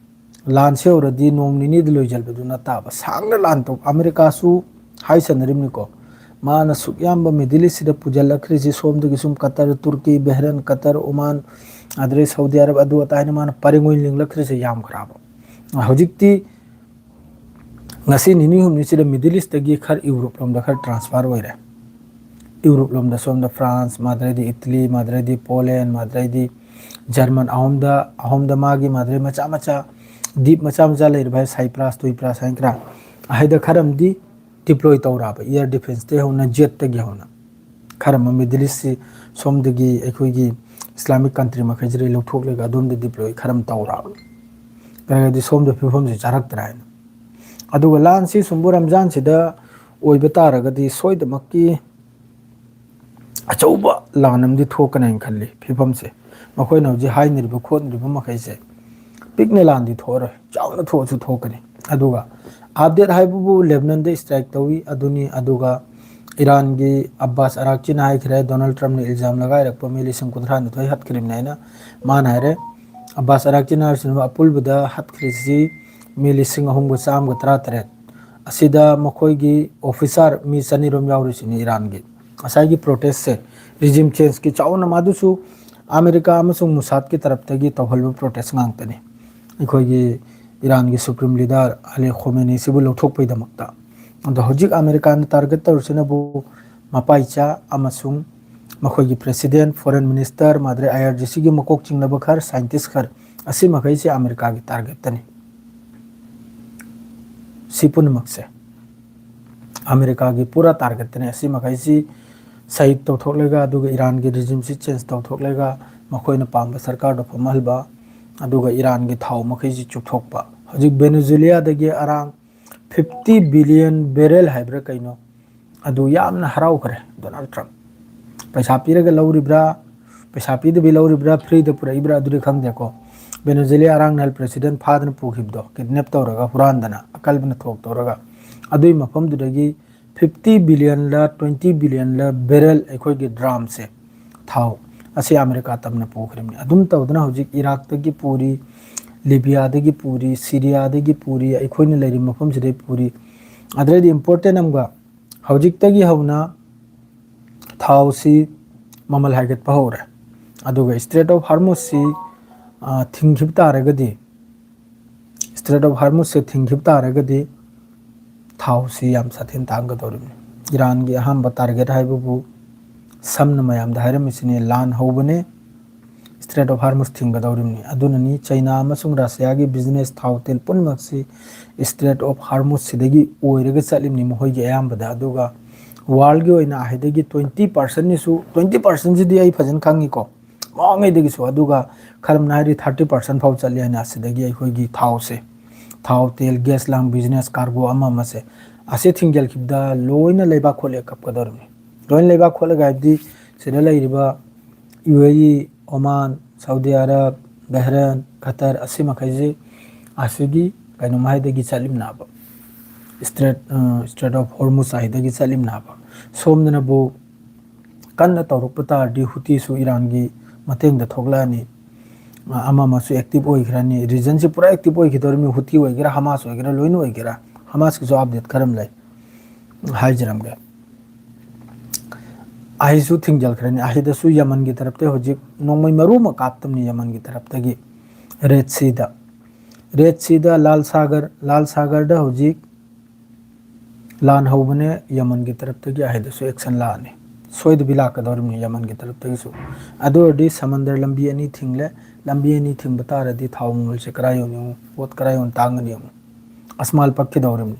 ꯂꯥꯟꯁꯦ ꯍꯧꯔꯗꯤ ꯅꯣꯡ ꯅꯤꯅꯤꯗ ꯂꯣꯏꯁꯤꯟꯕꯗꯨ ꯅꯠꯇꯕ, ꯁꯥꯡꯅ ꯂꯥꯟ ꯇꯧ-, ꯑꯃꯦꯔꯤꯀꯥꯁꯨ ꯍꯥꯏꯁꯟꯅꯔꯤꯕꯅꯤꯀꯣ꯫ ꯃꯥꯅ ꯁꯨꯛ ꯌꯥꯝꯕ ꯃꯤꯗꯜ ꯏꯁꯁꯤꯗ ꯄꯨꯁꯤꯜꯂꯛꯈ꯭ꯔꯤꯁꯤ ꯁꯣꯝꯗꯒꯤ ꯁꯨꯝ ꯀꯇꯔ, ꯇꯨꯔꯀꯤ, ꯕꯦꯍꯔꯦꯟ, ꯀꯇꯔ, ꯎꯃꯥꯟ, ꯑꯗꯩ ꯁꯥꯎꯗꯤ ꯑꯔꯕ, ꯑꯗꯨ ꯑꯗꯥ ꯍꯥꯏꯅ ꯃꯥꯅ ꯄꯔꯦꯡ ꯑꯣꯏꯅ ꯂꯤꯡꯂꯛꯈ꯭ꯔꯤꯁꯦ ꯌꯥꯝꯈ꯭ꯔꯕ꯫ ꯍꯧꯖꯤꯛꯇꯤ ꯉꯁꯤ ꯅꯤꯅꯤ ꯍꯨꯝꯅꯤꯁꯤꯗ ꯃꯤꯗꯜ ꯏꯁꯇꯒꯤ ꯈꯔ ꯌꯨꯔꯣꯞ ꯂꯣꯝꯗ ꯈꯔ ꯇ꯭ꯔꯥꯟꯁꯐꯔ ꯑꯣꯏꯔꯦ꯫ ꯌꯨꯔꯣꯞ ꯂꯣꯝꯗ ꯁꯣꯝꯗ ꯐ꯭ꯔꯥꯟꯁ, ꯃꯥꯗ꯭ꯔꯩꯗꯤ ꯏꯇꯂꯤ, ꯃꯥꯗ꯭ꯔꯩꯗꯤ ꯄꯣꯂꯦꯟ, ꯃꯥꯗ꯭ꯔꯩꯗꯤ ꯖꯔꯃꯟ, ꯑꯍꯨꯝꯗ, ꯑꯍꯨꯝꯗ ꯃꯥꯒꯤ ꯃꯥꯗ꯭ꯔꯩ ꯃꯆꯥ ꯃꯆꯥ, ꯗꯤꯞ ꯃꯆꯥ ꯃꯆꯥ ꯂꯩꯔꯤꯕ ꯍꯥꯏ ꯁꯥꯏꯄ꯭ꯔꯥꯁ, ꯇꯨꯏꯄ꯭ꯔꯥꯁ ꯍꯥꯏꯅ ꯈꯔ ꯑꯍꯩꯗ ꯈꯔ ꯑꯃꯗꯤ ꯗꯤꯄ꯭ꯂꯣꯏ ꯇꯧꯔꯛꯑꯕ, ꯑꯦꯌꯔ ꯗꯤꯐꯦꯟꯁꯇꯒꯤ ꯍꯧꯅ, ꯖꯦꯠꯇꯒꯤ ꯍꯧꯅ꯫ ꯈꯔ ꯑꯃ ꯃꯤꯗꯜ ꯏꯁꯁꯤ ꯁꯣꯝꯗꯒꯤ ꯑꯩꯈꯣꯏꯒꯤ ꯏꯁꯂꯥꯃꯤꯛ ꯀꯟꯇ꯭ꯔꯤ ꯃꯈꯩꯁꯤꯗꯒꯤ ꯂꯧꯊꯣꯛꯂꯒ ꯑꯗꯣꯝꯗ ꯗꯤꯄ꯭ꯂꯣꯏ ꯈꯔ ꯑꯃ ꯇꯧꯔꯛꯑꯕ꯫ ꯀꯔꯤꯒꯤꯗꯤ ꯁꯣꯝꯗ ꯐꯤꯕꯝꯁꯤ ꯆꯥꯔꯛꯇ꯭ꯔꯥ ꯍꯥꯏꯅ꯫ ꯑꯗꯨꯒ ꯂꯥꯟꯁꯤ ꯁꯨꯝꯕꯨ ꯔꯝꯖꯥꯟꯁꯤꯗ ꯑꯣꯏꯕ ꯇꯥꯔꯒꯗꯤ ꯁꯣꯏꯗꯃꯛꯀꯤ ꯑꯆꯧꯕ ꯂꯥꯟ ꯑꯃꯗꯤ ꯊꯣꯛꯀꯅꯤ ꯍꯥꯏꯅ ꯈꯜꯂꯤ꯫ ꯐꯤꯕꯝꯁꯦ ꯃꯈꯣꯏꯅ ꯍꯧꯖꯤꯛ ꯍꯥꯏꯅꯔꯤꯕ ꯈꯣꯠꯅꯔꯤꯕ ꯃꯈꯩꯁꯦ ꯄꯤꯛꯅ ꯂꯥꯟꯗꯤ ꯊꯣꯛꯑꯔꯣꯏ, ꯆꯥꯎꯅ ꯊꯣꯛꯑꯁꯨ ꯊꯣꯛꯀꯅꯤ꯫ ꯑꯗꯨꯒ ꯑꯞꯗꯦꯠ ꯍꯥꯏꯕꯕꯨ ꯂꯦꯕꯅꯟꯗ ꯏꯁꯇ꯭ꯔꯥꯏꯛ ꯇꯧꯏ ꯑꯗꯨꯅꯤ꯫ ꯑꯗꯨꯒ ꯏꯔꯥꯟꯒꯤ ꯑꯕꯥꯁ ꯑꯔꯥꯛꯆꯤꯅ ꯍꯥꯏꯈ꯭ꯔꯦ, ꯗꯣꯅꯥꯜꯗ ꯇ꯭ꯔꯝꯞꯅ ꯏꯜꯖꯥꯝ ꯂꯒꯥꯏꯔꯛꯄ ꯃꯤ ꯂꯤꯁꯤꯡ ꯀꯨꯟꯊ꯭ꯔꯥ ꯅꯤꯊꯣꯏ ꯍꯥꯠꯈ꯭ꯔꯤꯕꯅꯤ ꯍꯥꯏꯅ ꯃꯥꯅ ꯍꯥꯏꯔꯦ꯫ ꯑꯕꯥꯁ ꯑꯔꯥꯛꯆꯤꯅ ꯍꯥꯏꯔꯤꯁꯤꯅ ꯑꯄꯨꯟꯕꯗ ꯍꯥꯠꯈ꯭ꯔꯤꯁꯤ ꯃꯤ ꯂꯤꯁꯤꯡ ꯑꯍꯨꯝꯒ ꯆꯥꯝꯃꯒ ꯇꯔꯥ ꯇꯔꯦꯠ꯫ ꯑꯁꯤꯗ ꯃꯈꯣꯏꯒꯤ ꯑꯣꯐꯤꯁꯥꯔ ꯃꯤ ꯆꯅꯤꯔꯣꯝ ꯌꯥꯎꯔꯤꯁꯤꯅꯤ ꯏꯔꯥꯟꯒꯤ꯫ ꯉꯁꯥꯏꯒꯤ ꯄ꯭ꯔꯣꯇꯦꯁꯁꯦ ꯔꯤꯖꯤꯝ ꯆꯦꯟꯖꯀꯤ ꯆꯥꯎꯅ, ꯃꯗꯨꯁꯨ ꯑꯃꯦꯔꯤꯀꯥ ꯑꯃꯁꯨꯡ ꯃꯨꯁꯥꯗꯀꯤ ꯇꯔꯞꯇꯒꯤ ꯇꯧꯍꯜꯂꯤꯕ ꯄ꯭ꯔꯣꯇꯦꯁ ꯉꯥꯛꯇꯅꯤ꯫ ꯑꯩꯈꯣꯏꯒꯤ ꯏꯔꯥꯟꯒꯤ ꯁꯨꯄ꯭ꯔꯤꯝ ꯂꯤꯗꯔ ꯑꯂꯤ ꯈꯣꯃꯦꯅꯤꯁꯤꯕꯨ ꯂꯧꯊꯣꯛꯄꯒꯤꯗꯃꯛꯇ꯫ ꯑꯗꯣ ꯍꯧꯖꯤꯛ ꯑꯃꯦꯔꯤꯀꯥꯅ ꯇꯥꯔꯒꯦꯠ ꯇꯧꯔꯤꯁꯤꯅꯕꯨ ꯃꯄꯥꯏꯆꯥ ꯑꯃꯁꯨꯡ ꯃꯈꯣꯏꯒꯤ ꯄ꯭ꯔꯦꯁꯤꯗꯦꯟ, ꯐꯣꯔꯦꯟ ꯃꯤꯅꯤꯁꯇꯔ, ꯃꯥꯗ꯭ꯔꯦ ꯑꯥꯏ ꯑꯥꯔ ꯖꯤ ꯁꯤꯒꯤ ꯃꯀꯣꯛ ꯆꯤꯡꯅꯕ ꯈꯔ, ꯁꯥꯏꯟꯇꯤꯁ ꯈꯔ, ꯑꯁꯤ ꯃꯈꯩꯁꯤ ꯑꯃꯦꯔꯤꯀꯥꯒꯤ ꯇꯥꯔꯒꯦꯠꯇꯅꯤ꯫ ꯁꯤ ꯄꯨꯝꯅꯃꯛꯁꯦ ꯑꯃꯦꯔꯤꯀꯥꯒꯤ ꯄꯨꯔꯥ ꯇꯥꯔꯒꯦꯠꯇꯅꯤ꯫ ꯑꯁꯤ ꯃꯈꯩꯁꯤ ꯁꯍꯤꯗ ꯇꯧꯊꯣꯛꯂꯒ, ꯑꯗꯨꯒ ꯏꯔꯥꯟꯒꯤ ꯔꯤꯖꯤꯝꯁꯤ ꯆꯦꯟꯖ ꯇꯧꯊꯣꯛꯂꯒ, ꯃꯈꯣꯏꯅ ꯄꯥꯝꯕ ꯁꯔꯀꯥꯔꯗꯣ ꯐꯝꯍꯟꯕ, ꯑꯗꯨꯒ ꯏꯔꯥꯟꯒꯤ ꯊꯥꯎ ꯃꯈꯩꯁꯤ ꯆꯨꯞꯊꯣꯛꯄ꯫ ꯍꯧꯖꯤꯛ ꯚꯦꯅꯦꯖꯨꯂꯤꯌꯥꯗꯒꯤ ꯑꯔꯥꯡ ꯐꯤꯐꯇꯤ ꯕꯤꯂꯤꯌꯟ ꯕꯦꯔꯦꯜ ꯍꯥꯏꯕ꯭ꯔꯥ ꯀꯩꯅꯣ, ꯑꯗꯨ ꯌꯥꯝꯅ ꯍꯔꯥꯎꯈ꯭ꯔꯦ ꯗꯣꯅꯥꯜꯗ ꯇ꯭ꯔꯝꯞ꯫ ꯄꯩꯁꯥ ꯄꯤꯔꯒ ꯂꯧꯔꯤꯕ꯭ꯔꯥ, ꯄꯩꯁꯥ ꯄꯤꯗꯕꯤ ꯂꯧꯔꯤꯕ꯭ꯔꯥ, ꯐ꯭ꯔꯤꯗ ꯄꯨꯔꯛꯏꯕ꯭ꯔꯥ, ꯑꯗꯨꯗꯤ ꯈꯪꯗꯦꯀꯣ꯫ ꯚꯦꯅꯦꯖꯨꯂꯤꯌꯥ ꯑꯔꯥꯡ ꯅꯍꯥꯟ ꯄ꯭ꯔꯦꯁꯤꯗꯦꯟ ꯐꯥꯗꯅ ꯄꯨꯈꯤꯕꯗꯣ, ꯀꯤꯗꯅꯦꯞ ꯇꯧꯔꯒ, ꯍꯨꯔꯥꯟꯗꯅ, ꯑꯀꯜꯕꯅ ꯊꯣꯛ ꯇꯧꯔꯒ, ꯑꯗꯨꯒꯤ ꯃꯐꯝꯗꯨꯗꯒꯤ ꯐꯤꯐꯇꯤ ꯕꯤꯂꯤꯌꯟꯂ ꯇ꯭ꯋꯦꯟꯇꯤ ꯕꯤꯂꯤꯌꯟꯂ ꯕꯦꯔꯦꯜ ꯑꯩꯈꯣꯏꯒꯤ ꯗ꯭ꯔꯥꯝꯁꯦ, ꯊꯥꯎ ꯑꯁꯤ ꯑꯃꯦꯔꯤꯀꯥ ꯇꯝꯅ ꯄꯨꯈ꯭ꯔꯤꯕꯅꯤ꯫ ꯑꯗꯨꯝ ꯇꯧꯗꯅ ꯍꯧꯖꯤꯛ ꯏꯔꯥꯛꯇꯒꯤ ꯄꯨꯔꯤ, ꯂꯤꯕꯤꯌꯥꯗꯒꯤ ꯄꯨꯔꯤ, ꯁꯤꯔꯤꯌꯥꯗꯒꯤ ꯄꯨꯔꯤ, ꯑꯩꯈꯣꯏꯅ ꯂꯩꯔꯤꯕ ꯃꯐꯝꯁꯤꯗꯒꯤ ꯄꯨꯔꯤ꯫ ꯑꯗꯩꯗꯤ ꯏꯝꯄꯣꯔꯇꯦꯟ ꯑꯃꯒ, ꯍꯧꯖꯤꯛꯇꯒꯤ ꯍꯧꯅ ꯊꯥꯎꯁꯤ ꯃꯃꯜ ꯍꯥꯏꯒꯠꯄ ꯍꯧꯔꯦ꯫ ꯑꯗꯨꯒ ꯏꯁꯇ꯭ꯔꯦꯠ ꯑꯣꯐ ꯍꯥꯔꯃꯨꯁꯁꯤ, ꯑ, ꯊꯤꯡꯈꯤꯕ ꯇꯥꯔꯒꯗꯤ, ꯏꯁꯇ꯭ꯔꯦꯠ ꯑꯣꯐ ꯍꯥꯔꯃꯨꯁꯁꯦ ꯊꯤꯡꯈꯤꯕ ꯇꯥꯔꯒꯗꯤ ꯊꯥꯎꯁꯤ ꯌꯥꯝ ꯁꯥꯊꯤꯅ ꯇꯥꯡꯒꯗꯧꯔꯤꯕꯅꯤ꯫ ꯏꯔꯥꯟꯒꯤ ꯑꯍꯥꯟꯕ ꯇꯥꯔꯒꯦꯠ ꯍꯥꯏꯕꯕꯨ ꯁꯝꯅ ꯃꯌꯥꯝꯗ ꯍꯥꯏꯔꯝꯃꯤꯁꯤꯅꯤ, ꯂꯥꯟ ꯍꯧꯕꯅꯦ, ꯏꯁꯇ꯭ꯔꯦꯠ ꯑꯣꯐ ꯍꯥꯔꯃꯨꯁ ꯊꯤꯡꯒꯗꯧꯔꯤꯕꯅꯤ꯫ ꯑꯗꯨꯅꯅꯤ ꯆꯩꯅꯥ ꯑꯃꯁꯨꯡ ꯔꯁꯤꯌꯥꯒꯤ ꯕꯤꯖꯤꯅꯦꯁ, ꯊꯥꯎ ꯇꯦꯜ ꯄꯨꯝꯅꯃꯛꯁꯤ ꯏꯁꯇ꯭ꯔꯦꯠ ꯑꯣꯐ ꯍꯥꯔꯃꯨꯁꯁꯤꯗꯒꯤ ꯑꯣꯏꯔꯒ ꯆꯠꯂꯤꯕꯅꯤ ꯃꯈꯣꯏꯒꯤ ꯑꯌꯥꯝꯕꯗ꯫ ꯑꯗꯨꯒ ꯋꯥꯔꯜꯒꯤ ꯑꯣꯏꯅ ꯑꯁꯤꯗꯒꯤ ꯇ꯭ꯋꯦꯟꯇꯤ ꯄꯥꯔꯁꯦꯟꯅꯤꯁꯨ, ꯇ꯭ꯋꯦꯟꯇꯤ ꯄꯥꯔꯁꯦꯟꯁꯤꯗꯤ ꯑꯩ ꯐꯖꯅ ꯈꯪꯉꯤꯀꯣ, ꯃꯃꯥꯡꯉꯩꯗꯒꯤꯁꯨ꯫ ꯑꯗꯨꯒ ꯈꯔ ꯑꯃꯅ ꯍꯥꯏꯔꯤ ꯊꯥꯔꯇꯤ ꯄꯥꯔꯁꯦꯟ ꯐꯥꯎ ꯆꯠꯂꯤ ꯍꯥꯏꯅ꯫ ꯑꯁꯤꯗꯒꯤ ꯑꯩꯈꯣꯏꯒꯤ ꯊꯥꯎꯁꯦ, ꯊꯥꯎ, ꯇꯦꯜ, ꯒ꯭ꯌꯥꯁ ꯂꯥꯡ ꯕꯤꯖꯤꯅꯦꯁ, ꯀꯥꯔꯒꯣ ꯑꯃ ꯑꯃꯁꯦ, ꯑꯁꯤ ꯊꯤꯡꯖꯤꯜꯈꯤꯕꯗ ꯂꯣꯏꯅ ꯂꯩꯕꯥꯛ ꯈꯣꯠꯂꯦ ꯀꯞꯀꯗꯧꯔꯤꯕꯅꯤ꯫ ꯂꯣꯏꯅ ꯂꯩꯕꯥꯛ ꯈꯣꯠꯂꯒ ꯍꯥꯏꯕꯗꯤ ꯁꯤꯗ ꯂꯩꯔꯤꯕ ꯌꯨ ꯑꯦ ꯏ, ꯑꯣꯃꯥꯟ, ꯁꯥꯎꯗꯤ ꯑꯔꯕ, ꯕꯍꯔꯦꯟ, ꯈꯇꯔ, ꯑꯁꯤ ꯃꯈꯩꯁꯤ ꯑꯁꯤꯒꯤ ꯀꯩꯅꯣ ꯃꯍꯥꯏꯗꯒꯤ ꯆꯠꯂꯤꯝꯅꯥꯕ, ꯏꯁꯇ꯭ꯔꯦꯠ ꯏꯁꯇ꯭ꯔꯦꯠ ꯑꯣꯐ ꯍꯣꯔꯃꯨꯁ ꯍꯥꯏꯗꯒꯤ ꯆꯠꯂꯤꯝꯅꯥꯕ꯫ ꯁꯣꯝꯗꯅꯕꯨ ꯀꯟꯅ ꯇꯧꯔꯛꯄ ꯇꯥꯔꯗꯤ ꯍꯨꯇꯤꯁꯨ ꯏꯔꯥꯟꯒꯤ ꯃꯇꯦꯡꯗ ꯊꯣꯛꯂꯛꯑꯅꯤ꯫ ꯑꯃ ꯑꯃꯁꯨ ꯑꯦꯛꯇꯤꯚ ꯑꯣꯏꯈ꯭ꯔꯅꯤ꯫ ꯔꯤꯖꯟꯁꯤ ꯄꯨꯔꯥ ꯑꯦꯛꯇꯤꯚ ꯑꯣꯏꯈꯤꯗꯧꯔꯤꯕꯅꯤ꯫ ꯍꯨꯇꯤ ꯑꯣꯏꯒꯦꯔꯥ, ꯍꯃꯥꯁ ꯑꯣꯏꯒꯦꯔꯥ, ꯂꯣꯏꯅ ꯑꯣꯏꯒꯦꯔꯥ, ꯍꯃꯥꯁꯀꯤꯁꯨ ꯑꯞꯗꯦꯠ ꯈꯔ ꯑꯃ ꯂꯩ, ꯍꯥꯏꯖꯔꯝꯒꯦ꯫ ꯑꯩꯁꯨ ꯊꯤꯡꯖꯤꯜꯈ꯭ꯔꯅꯤ꯫ ꯑꯩꯗꯁꯨ ꯌꯃꯟꯒꯤ ꯇꯔꯞꯇ ꯍꯧꯖꯤꯛ ꯅꯣꯡꯃꯩ ꯃꯔꯨ ꯑꯃ ꯀꯥꯞꯇꯕꯅꯤ ꯌꯃꯟꯒꯤ ꯇꯔꯞꯇꯒꯤ꯫ ꯔꯦꯠ ꯁꯤꯗ, ꯔꯦꯠ ꯁꯤꯗ ꯂꯥꯜ ꯁꯥꯒꯔ, ꯂꯥꯜ ꯁꯥꯒꯔꯗ ꯍꯧꯖꯤꯛ ꯂꯥꯟ ꯍꯧꯕꯅꯦ꯫ ꯌꯃꯟꯒꯤ ꯇꯔꯞꯇꯒꯤ ꯑꯩꯗꯁꯨ ꯑꯦꯛꯁꯟ ꯂꯥꯛꯑꯅꯤ, ꯁꯣꯏꯗꯕꯤ ꯂꯥꯛꯀꯗꯧꯔꯤꯕꯅꯤ ꯌꯃꯟꯒꯤ ꯇꯔꯞꯇꯒꯤꯁꯨ꯫ ꯑꯗꯨ ꯑꯣꯏꯔꯗꯤ ꯁꯃꯟꯗꯔ ꯂꯝꯕꯤ ꯑꯅꯤ ꯊꯤꯡꯂꯦ꯫ ꯂꯝꯕꯤ ꯑꯅꯤ ꯊꯤꯡꯕ ꯇꯥꯔꯗꯤ ꯊꯥꯎ ꯃꯃꯜꯁꯦ ꯀꯔꯥꯏ ꯌꯧꯅꯤ ꯌꯦꯡꯉꯨ, ꯄꯣꯠ ꯀꯔꯥꯏ ꯌꯧꯅ ꯇꯥꯡꯒꯅꯤ ꯌꯦꯡꯉꯨ꯫ ꯑꯁꯃꯥꯜ ꯄꯛꯈꯤꯗꯧꯔꯤꯕꯅꯤ꯫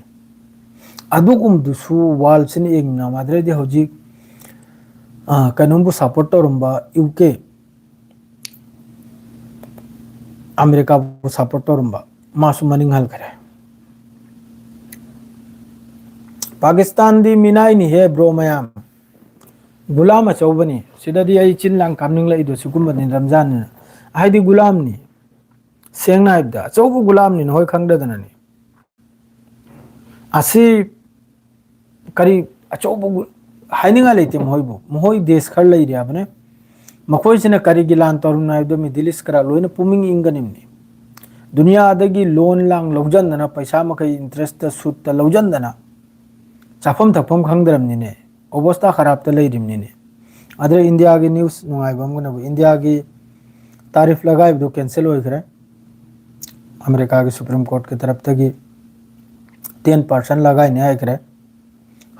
ꯑꯗꯨꯒꯨꯝꯕꯗꯨꯁꯨ ꯋꯥꯔꯜꯁꯤꯅ ꯌꯦꯡꯃꯤꯟꯅ ꯃꯥꯗ꯭ꯔꯗꯤ ꯍꯧꯖꯤꯛ, ꯑ, ꯀꯩꯅꯣꯝꯕꯨ ꯁꯞꯄꯣꯔꯠ ꯇꯧꯔꯝꯕ ꯌꯨ ꯀꯦ, ꯑꯃꯦꯔꯤꯀꯥꯕꯨ ꯁꯞꯄꯣꯔꯠ ꯇꯧꯔꯝꯕ, ꯃꯥꯁꯨ ꯃꯅꯤꯡ ꯍꯜꯈ꯭ꯔꯦ꯫ ꯄꯥꯀꯤꯁꯇꯥꯟꯗꯤ ꯃꯤꯅꯥꯏꯅꯤꯍꯦ ꯕ꯭ꯔꯣ ꯃꯌꯥꯝ, ꯒꯨꯂꯥꯝ ꯑꯆꯧꯕꯅꯤ꯫ ꯁꯤꯗꯗꯤ ꯑꯩ ꯆꯤꯟ ꯂꯥꯡ ꯀꯥꯞꯅꯤꯡꯂꯛꯏꯗꯣ ꯁꯤꯒꯨꯝꯕꯅꯤ, ꯔꯝꯖꯥꯟꯅꯤꯅ꯫ ꯍꯥꯏꯗꯤ ꯒꯨꯂꯥꯝꯅꯤ, ꯁꯦꯡꯅ ꯍꯥꯏꯕꯗ ꯑꯆꯧꯕ ꯒꯨꯂꯥꯝꯅꯤ, ꯅꯈꯣꯏ ꯈꯪꯗꯗꯅꯅꯤ꯫ ꯑꯁꯤ ꯀꯔꯤ ꯑꯆꯧꯕ ꯒꯨ-, ꯍꯥꯏꯅꯤꯡꯉꯥꯏ ꯂꯩꯇꯦ ꯃꯈꯣꯏꯕꯨ꯫ ꯃꯈꯣꯏ ꯗꯦꯁ ꯈꯔ ꯂꯩꯔꯤ ꯍꯥꯏꯕꯅꯦ꯫ ꯃꯈꯣꯏꯁꯤꯅ ꯀꯔꯤꯒꯤ ꯂꯥꯟ ꯇꯧꯔꯤꯕꯅꯣ ꯍꯥꯏꯕꯗꯣ ꯃꯤꯗꯜ ꯏꯁ ꯈꯔ ꯂꯣꯏꯅ ꯄꯨꯛꯅꯤꯡ ꯏꯪꯒꯅꯤꯕꯅꯤ꯫ ꯗꯨꯅꯤꯌꯥꯗꯒꯤ ꯂꯣꯟ ꯂꯥꯡ ꯂꯧꯖꯟꯗꯅ, ꯄꯩꯁꯥ ꯃꯈꯩ ꯏꯟꯇꯔꯦꯁꯇ, ꯁꯨꯠꯇ ꯂꯧꯖꯟꯗꯅ ꯆꯥꯐꯝ ꯊꯛꯐꯝ ꯈꯪꯗ꯭ꯔꯕꯅꯤꯅꯦ, ꯑꯣꯕꯁꯇꯥ ꯈꯔꯥꯞꯇ ꯂꯩꯔꯤꯕꯅꯤꯅꯦ꯫ ꯑꯗꯨꯗ ꯏꯟꯗꯤꯌꯥꯒꯤ ꯅ꯭ꯌꯨꯁ ꯅꯨꯡꯉꯥꯏꯕ ꯑꯃꯅꯕꯨ, ꯏꯟꯗꯤꯌꯥꯒꯤ ꯇꯥꯔꯤꯐ ꯂꯒꯥꯏꯕꯗꯨ ꯀꯦꯟꯁꯦꯜ ꯑꯣꯏꯈ꯭ꯔꯦ꯫ ꯑꯃꯦꯔꯤꯀꯥꯒꯤ ꯁꯨꯄ꯭ꯔꯤꯝ ꯀꯣꯔꯠꯀꯤ ꯇꯔꯞꯇꯒꯤ ꯇꯦꯟ ꯄꯥꯔꯁꯦꯟ ꯂꯒꯥꯏꯅꯤ ꯍꯥꯏꯈ꯭ꯔꯦ꯫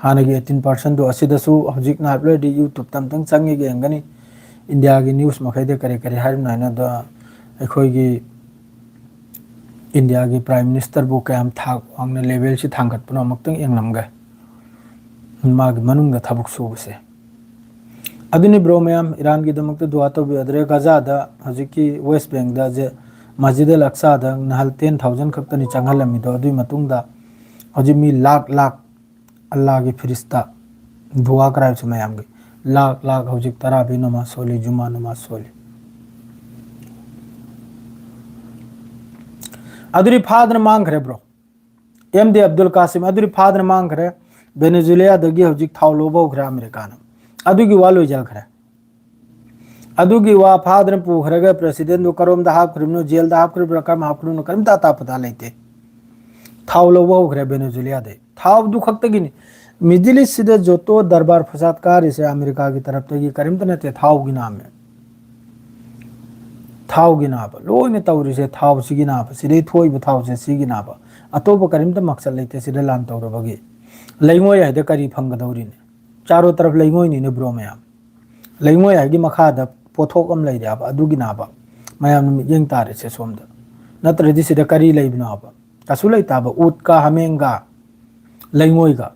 ꯍꯥꯟꯅꯒꯤ ꯑꯩꯠꯇꯤꯟ ꯄꯥꯔꯁꯦꯟꯗꯨ ꯑꯁꯤꯗꯁꯨ ꯍꯧꯖꯤꯛ ꯉꯥꯏꯍꯥꯛ ꯂꯩꯔꯗꯤ ꯌꯨꯇ꯭ꯌꯨꯕꯇ ꯑꯝꯇꯪ ꯆꯪꯉꯒ ꯌꯦꯡꯒꯅꯤ꯫ ꯏꯟꯗꯤꯌꯥꯒꯤ ꯅ꯭ꯌꯨꯁ ꯃꯈꯩꯗ ꯀꯔꯤ ꯀꯔꯤ ꯍꯥꯏꯔꯤꯕꯅꯣ ꯍꯥꯏꯅ꯫ ꯑꯗꯣ ꯑꯩꯈꯣꯏꯒꯤ ꯏꯟꯗꯤꯌꯥꯒꯤ ꯄ꯭ꯔꯥꯏꯝ ꯃꯤꯅꯤꯁꯇꯔꯕꯨ ꯀꯌꯥꯝ ꯊꯥꯛ ꯋꯥꯡꯅ ꯂꯦꯚꯦꯜꯁꯤ ꯊꯥꯡꯒꯠꯄꯅꯣ ꯑꯃꯨꯛꯇꯪ ꯌꯦꯡꯂꯝꯒꯦ꯫ ꯃꯥꯒꯤ ꯃꯅꯨꯡꯗ ꯊꯕꯛ ꯁꯨꯕꯁꯦ꯫ ꯑꯗꯨꯅꯤ ꯕ꯭ꯔꯣ ꯃꯌꯥꯝ, ꯏꯔꯥꯟꯒꯤꯗꯃꯛꯇ ꯗꯨꯋꯥ ꯇꯧꯕꯤꯌꯨ꯫ ꯑꯗꯨꯗꯩ ꯒꯖꯥꯗ ꯍꯧꯖꯤꯛꯀꯤ ꯋꯦꯁ ꯕꯦꯡꯗ ꯖꯦ-, ꯃꯁꯖꯤꯗ ꯑꯜ ꯑꯛꯁꯥꯗ ꯅꯍꯥꯟ ꯇꯦꯟ ꯊꯥꯎꯖꯟ ꯈꯛꯇꯅꯤ ꯆꯪꯍꯜꯂꯝꯃꯤꯗꯣ꯫ ꯑꯗꯨꯒꯤ ꯃꯇꯨꯡꯗ ꯍꯧꯖꯤꯛ ꯃꯤ ꯂꯥꯛ ꯂꯥꯛ ꯑꯜꯂꯥꯒꯤ ꯐꯤꯔꯤꯁꯇꯥ ꯗꯨꯋꯥ ꯀꯔꯥꯏꯁꯨ ꯃꯌꯥꯝꯒꯤ ꯂꯥꯛ ꯂꯥꯛ ꯍꯧꯖꯤꯛ ꯇꯔꯥꯕꯤ ꯅꯃꯥꯖ ꯁꯣꯜꯂꯤ, ꯖꯨꯃꯥ ꯅꯃꯥꯖ ꯁꯣꯜꯂꯤ꯫ ꯑꯗꯨꯗꯤ ꯐꯥꯗꯅ ꯃꯥꯡꯈ꯭ꯔꯦ bro. M D Abdul Kasim ꯑꯗꯨꯗꯤ ꯐꯥꯗꯅ ꯃꯥꯡꯈ꯭ꯔꯦ꯫ ꯚꯦꯅꯦꯖꯨꯂꯤꯌꯥꯗꯒꯤ ꯍꯧꯖꯤꯛ ꯊꯥꯎ ꯂꯧꯕ ꯍꯧꯈ꯭ꯔꯦ ꯑꯃꯦꯔꯤꯀꯥꯅ꯫ ꯑꯗꯨꯒꯤ ꯋꯥ ꯂꯣꯏꯖꯈ꯭ꯔꯦ꯫ ꯑꯗꯨꯒꯤ ꯋꯥ ꯐꯥꯗꯅ ꯄꯨꯈ꯭ꯔꯒ ꯄ꯭ꯔꯦꯁꯤꯗꯦꯟꯗꯨ ꯀꯔꯣꯝꯗ ꯍꯥꯞꯈ꯭ꯔꯤꯕꯅꯣ, ꯖꯦꯜꯗ ꯍꯥꯞꯈ꯭ꯔꯤꯕ꯭ꯔꯥ, ꯀꯔꯝ ꯍꯥꯞꯈ꯭ꯔꯤꯕꯅꯣ, ꯀꯔꯤꯝꯇ ꯑꯇꯥ ꯄꯇꯥ ꯂꯩꯇꯦ꯫ ꯊꯥꯎ ꯂꯧꯕ ꯍꯧꯈ꯭ꯔꯦ ꯚꯦꯅꯦꯖꯨꯂꯤꯌꯥꯗꯩ꯫ ꯊꯥꯎꯗꯨ ꯈꯛꯇꯒꯤꯅꯤ꯫ ꯃꯤꯗꯤꯜ ꯏꯁꯁꯤꯗ ꯖꯣꯇꯣ ꯗꯔꯕꯥꯔ ꯐꯁꯥꯠ ꯀꯥꯔꯤꯁꯦ ꯑꯃꯦꯔꯤꯀꯥꯒꯤ ꯇꯔꯞꯇꯒꯤ ꯀꯔꯤꯝꯇ ꯅꯠꯇꯦ, ꯊꯥꯎꯒꯤ ꯅꯥꯝꯃꯦ꯫ ꯊꯥꯎꯒꯤ ꯅꯥꯕ ꯂꯣꯏꯅ ꯇꯧꯔꯤꯁꯦ, ꯊꯥꯎꯁꯤꯒꯤ ꯅꯥꯕ, ꯁꯤꯗꯩ ꯊꯣꯛꯏꯕ ꯊꯥꯎꯁꯦ ꯁꯤꯒꯤ ꯅꯥꯕ꯫ ꯑꯇꯣꯞꯄ ꯀꯔꯤꯝꯇ ꯃꯛꯁꯠ ꯂꯩꯇꯦ ꯁꯤꯗ ꯂꯥꯟ ꯇꯧꯔꯨꯕꯒꯤ꯫ ꯂꯩꯉꯣꯏ ꯍꯥꯏꯗ ꯀꯔꯤ ꯐꯪꯒꯗꯧꯔꯤꯅꯤ? ꯆꯥꯔꯣ ꯇꯔꯐ ꯂꯩꯉꯣꯏꯅꯤꯅꯦ ꯕ꯭ꯔꯣ ꯃꯌꯥꯝ꯫ ꯂꯩꯉꯣꯏ ꯍꯥꯏꯒꯤ ꯃꯈꯥꯗ ꯄꯣꯠꯊꯣꯛ ꯑꯃ ꯂꯩꯔꯦ ꯍꯥꯏꯕ, ꯑꯗꯨꯒꯤ ꯅꯥꯕ꯫ ꯃꯌꯥꯝꯅ ꯃꯤꯠꯌꯦꯡ ꯇꯥꯔꯤꯁꯦ ꯁꯣꯝꯗ꯫ ꯅꯠꯇ꯭ꯔꯗꯤ ꯁꯤꯗ ꯀꯔꯤ ꯂꯩꯕꯅꯣ ꯍꯥꯏꯕ? ꯀꯩꯁꯨ ꯂꯩꯇꯥꯕ, ꯎꯠꯀ ꯍꯥꯃꯦꯡꯒ ꯂꯩꯉꯣꯏꯒ꯫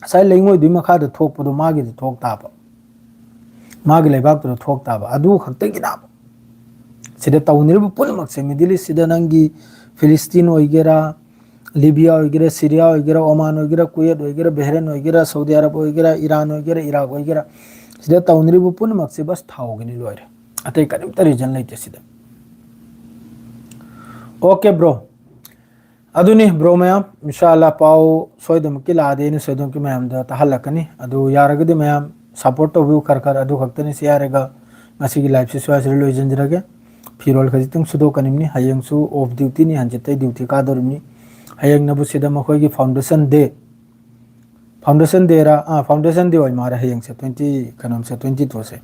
ꯉꯁꯥꯏ ꯂꯩꯉꯣꯏꯗꯨꯒꯤ ꯃꯈꯥꯗ ꯊꯣꯛꯄꯗꯣ ꯃꯥꯒꯤꯗ ꯊꯣꯛ ꯇꯥꯕ, ꯃꯥꯒꯤ ꯂꯩꯕꯥꯛꯇꯨꯗ ꯊꯣꯛ ꯇꯥꯕ, ꯑꯗꯨ ꯈꯛꯇꯒꯤ ꯅꯥꯕ꯫ ꯁꯤꯗ ꯇꯧꯅꯔꯤꯕ ꯄꯨꯝꯅꯃꯛꯁꯦ, ꯃꯤꯗꯤꯜ ꯏꯁꯁꯤꯗ ꯅꯪꯒꯤ ꯐꯤꯂꯤꯁꯇꯤꯟ ꯑꯣꯏꯒꯦꯔꯥ, ꯂꯤꯕꯤꯌꯥ ꯑꯣꯏꯒꯦꯔꯥ, ꯁꯤꯔꯤꯌꯥ ꯑꯣꯏꯒꯦꯔꯥ, ꯑꯣꯃꯥꯟ ꯑꯣꯏꯒꯦꯔꯥ, ꯀꯨꯋꯦꯠ ꯑꯣꯏꯒꯦꯔꯥ, ꯕꯦꯍꯔꯦꯟ ꯑꯣꯏꯒꯦꯔꯥ, ꯁꯧꯗꯤ ꯑꯔꯕ ꯑꯣꯏꯒꯦꯔꯥ, ꯏꯔꯥꯟ ꯑꯣꯏꯒꯦꯔꯥ, ꯏꯔꯥꯛ ꯑꯣꯏꯒꯦꯔꯥ, ꯁꯤꯗ ꯇꯧꯅꯔꯤꯕ ꯄꯨꯝꯅꯃꯛꯁꯦ ꯕꯁ ꯊꯥꯎꯒꯤꯅꯤ ꯂꯣꯏꯔꯦ꯫ ꯑꯇꯩ ꯀꯔꯤꯝꯇ ꯔꯤꯖꯟ ꯂꯩꯇꯦ ꯁꯤꯗ꯫ ꯑꯣꯀꯦ ꯕ꯭ꯔꯣ, ꯑꯗꯨꯅꯤ ꯕ꯭ꯔꯣ ꯃꯌꯥꯝ, ꯏꯟꯁꯥ ꯑꯜꯂꯥ ꯄꯥꯎ ꯁꯣꯏꯗꯅꯃꯛꯀꯤ ꯂꯥꯛꯑꯗꯤ ꯑꯩꯅ ꯁꯣꯏꯗꯅꯃꯛꯀꯤ ꯃꯌꯥꯝꯗ ꯇꯥꯍꯜꯂꯛꯀꯅꯤ꯫ ꯑꯗꯨ ꯌꯥꯔꯒꯗꯤ ꯃꯌꯥꯝ ꯁꯞꯄꯣꯔꯠ ꯇꯧꯕꯤꯌꯨ ꯈꯔ ꯈꯔ꯫ ꯑꯗꯨ ꯈꯛꯇꯅꯤ꯫ ꯁꯤ ꯍꯥꯏꯔꯒ ꯉꯁꯤꯒꯤ ꯂꯥꯏꯐꯁꯤ ꯁ꯭ꯋꯥꯏꯁꯤꯗ ꯂꯣꯏꯁꯤꯟꯖꯔꯒꯦ꯫ ꯐꯤꯔꯣꯜ ꯈꯖꯤꯛꯇꯪ ꯁꯨꯗꯣꯛꯀꯅꯤꯕꯅꯤ꯫ ꯍꯌꯦꯡꯁꯨ ꯑꯣꯐ ꯗ꯭ꯌꯨꯇꯤꯅꯤ, ꯍꯟꯆꯤꯠꯇꯩ ꯗ꯭ꯌꯨꯇꯤ ꯀꯥꯗꯧꯔꯤꯕꯅꯤ꯫ ꯍꯌꯦꯡꯅꯕꯨ ꯁꯤꯗ ꯃꯈꯣꯏꯒꯤ foundation day, foundation dayꯔ? ꯑꯥ, foundation day ꯑꯣꯏ ꯃꯥꯜꯂꯦ ꯍꯌꯦꯡꯁꯦ, ꯇ꯭ꯋꯦꯟꯇꯤ, ꯀꯩꯅꯣꯝꯁꯦ, ꯇ꯭ꯋꯦꯟꯇꯤ ꯇꯨꯁꯦ꯫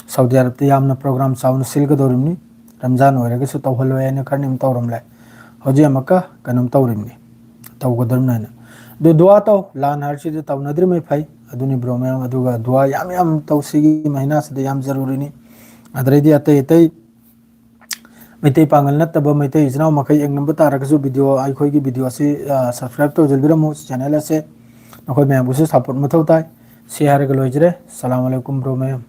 ꯁꯥꯎꯗꯤ ꯑꯔꯕꯇ ꯌꯥꯝꯅ ꯄ꯭ꯔꯣꯒ꯭ꯔꯥꯝ ꯆꯥꯎꯅ ꯁꯤꯜꯒꯗꯧꯔꯤꯕꯅꯤ꯫ ꯔꯝꯖꯥꯟ ꯑꯣꯏꯔꯒꯁꯨ ꯇꯧꯍꯜꯂꯣꯏ ꯍꯥꯏꯅ ꯈꯔ ꯑꯗꯨꯝ ꯇꯧꯔꯝꯂꯦ꯫ ꯍꯧꯖꯤꯛ ꯑꯃꯨꯛꯀ ꯀꯩꯅꯣꯝ ꯇꯧꯔꯤꯕꯅꯤ, ꯇꯧꯒꯗꯧꯔꯤꯕꯅꯤ ꯍꯥꯏꯅ꯫ ꯑꯗꯨ ꯗꯨꯋꯥ ꯇꯧ, ꯂꯥꯟ ꯍꯥꯏꯔꯁꯤꯗꯤ ꯇꯧꯅꯗ꯭ꯔꯤꯉꯩ ꯐꯩ꯫ ꯑꯗꯨꯅꯤ ꯕ꯭ꯔꯣ ꯃꯌꯥꯝ, ꯑꯗꯨꯒ ꯗꯨꯋꯥ ꯌꯥꯝ ꯌꯥꯝ ꯇꯧ, ꯁꯤꯒꯤ ꯃꯍꯤꯅꯥꯁꯤꯗ ꯌꯥꯝ ꯖꯔꯨꯔꯤꯅꯤ꯫ ꯑꯗꯨꯗꯩꯗꯤ ꯑꯇꯩ ꯑꯇꯩ ꯃꯩꯇꯩ ꯄꯥꯉꯜ ꯅꯠꯇꯕ ꯃꯩꯇꯩ ꯏꯆꯤꯟ ꯏꯅꯥꯎ ꯃꯈꯩ ꯌꯦꯡꯅꯤꯡꯕ ꯇꯥꯔꯒꯁꯨ ꯚꯤꯗꯤꯑꯣ, ꯑꯩꯈꯣꯏꯒꯤ ꯚꯤꯗꯤꯑꯣ ꯑꯁꯤ, ꯑ, subscribe ꯇꯧꯁꯤꯟꯕꯤꯔꯝꯃꯨ꯫ ꯆꯦꯅꯦꯜ ꯑꯁꯦ ꯅꯈꯣꯏ ꯃꯌꯥꯝꯕꯨꯁꯨ ꯁꯞꯄꯣꯔꯠ ꯃꯊꯧ ꯇꯥꯏ꯫ ꯁꯤ ꯍꯥꯏꯔꯒ ꯂꯣꯏꯖꯔꯦ꯫ ꯁꯂꯥꯝ ꯑꯂꯩꯀꯨꯝ ꯕ꯭ꯔꯣ ꯃꯌꯥꯝ꯫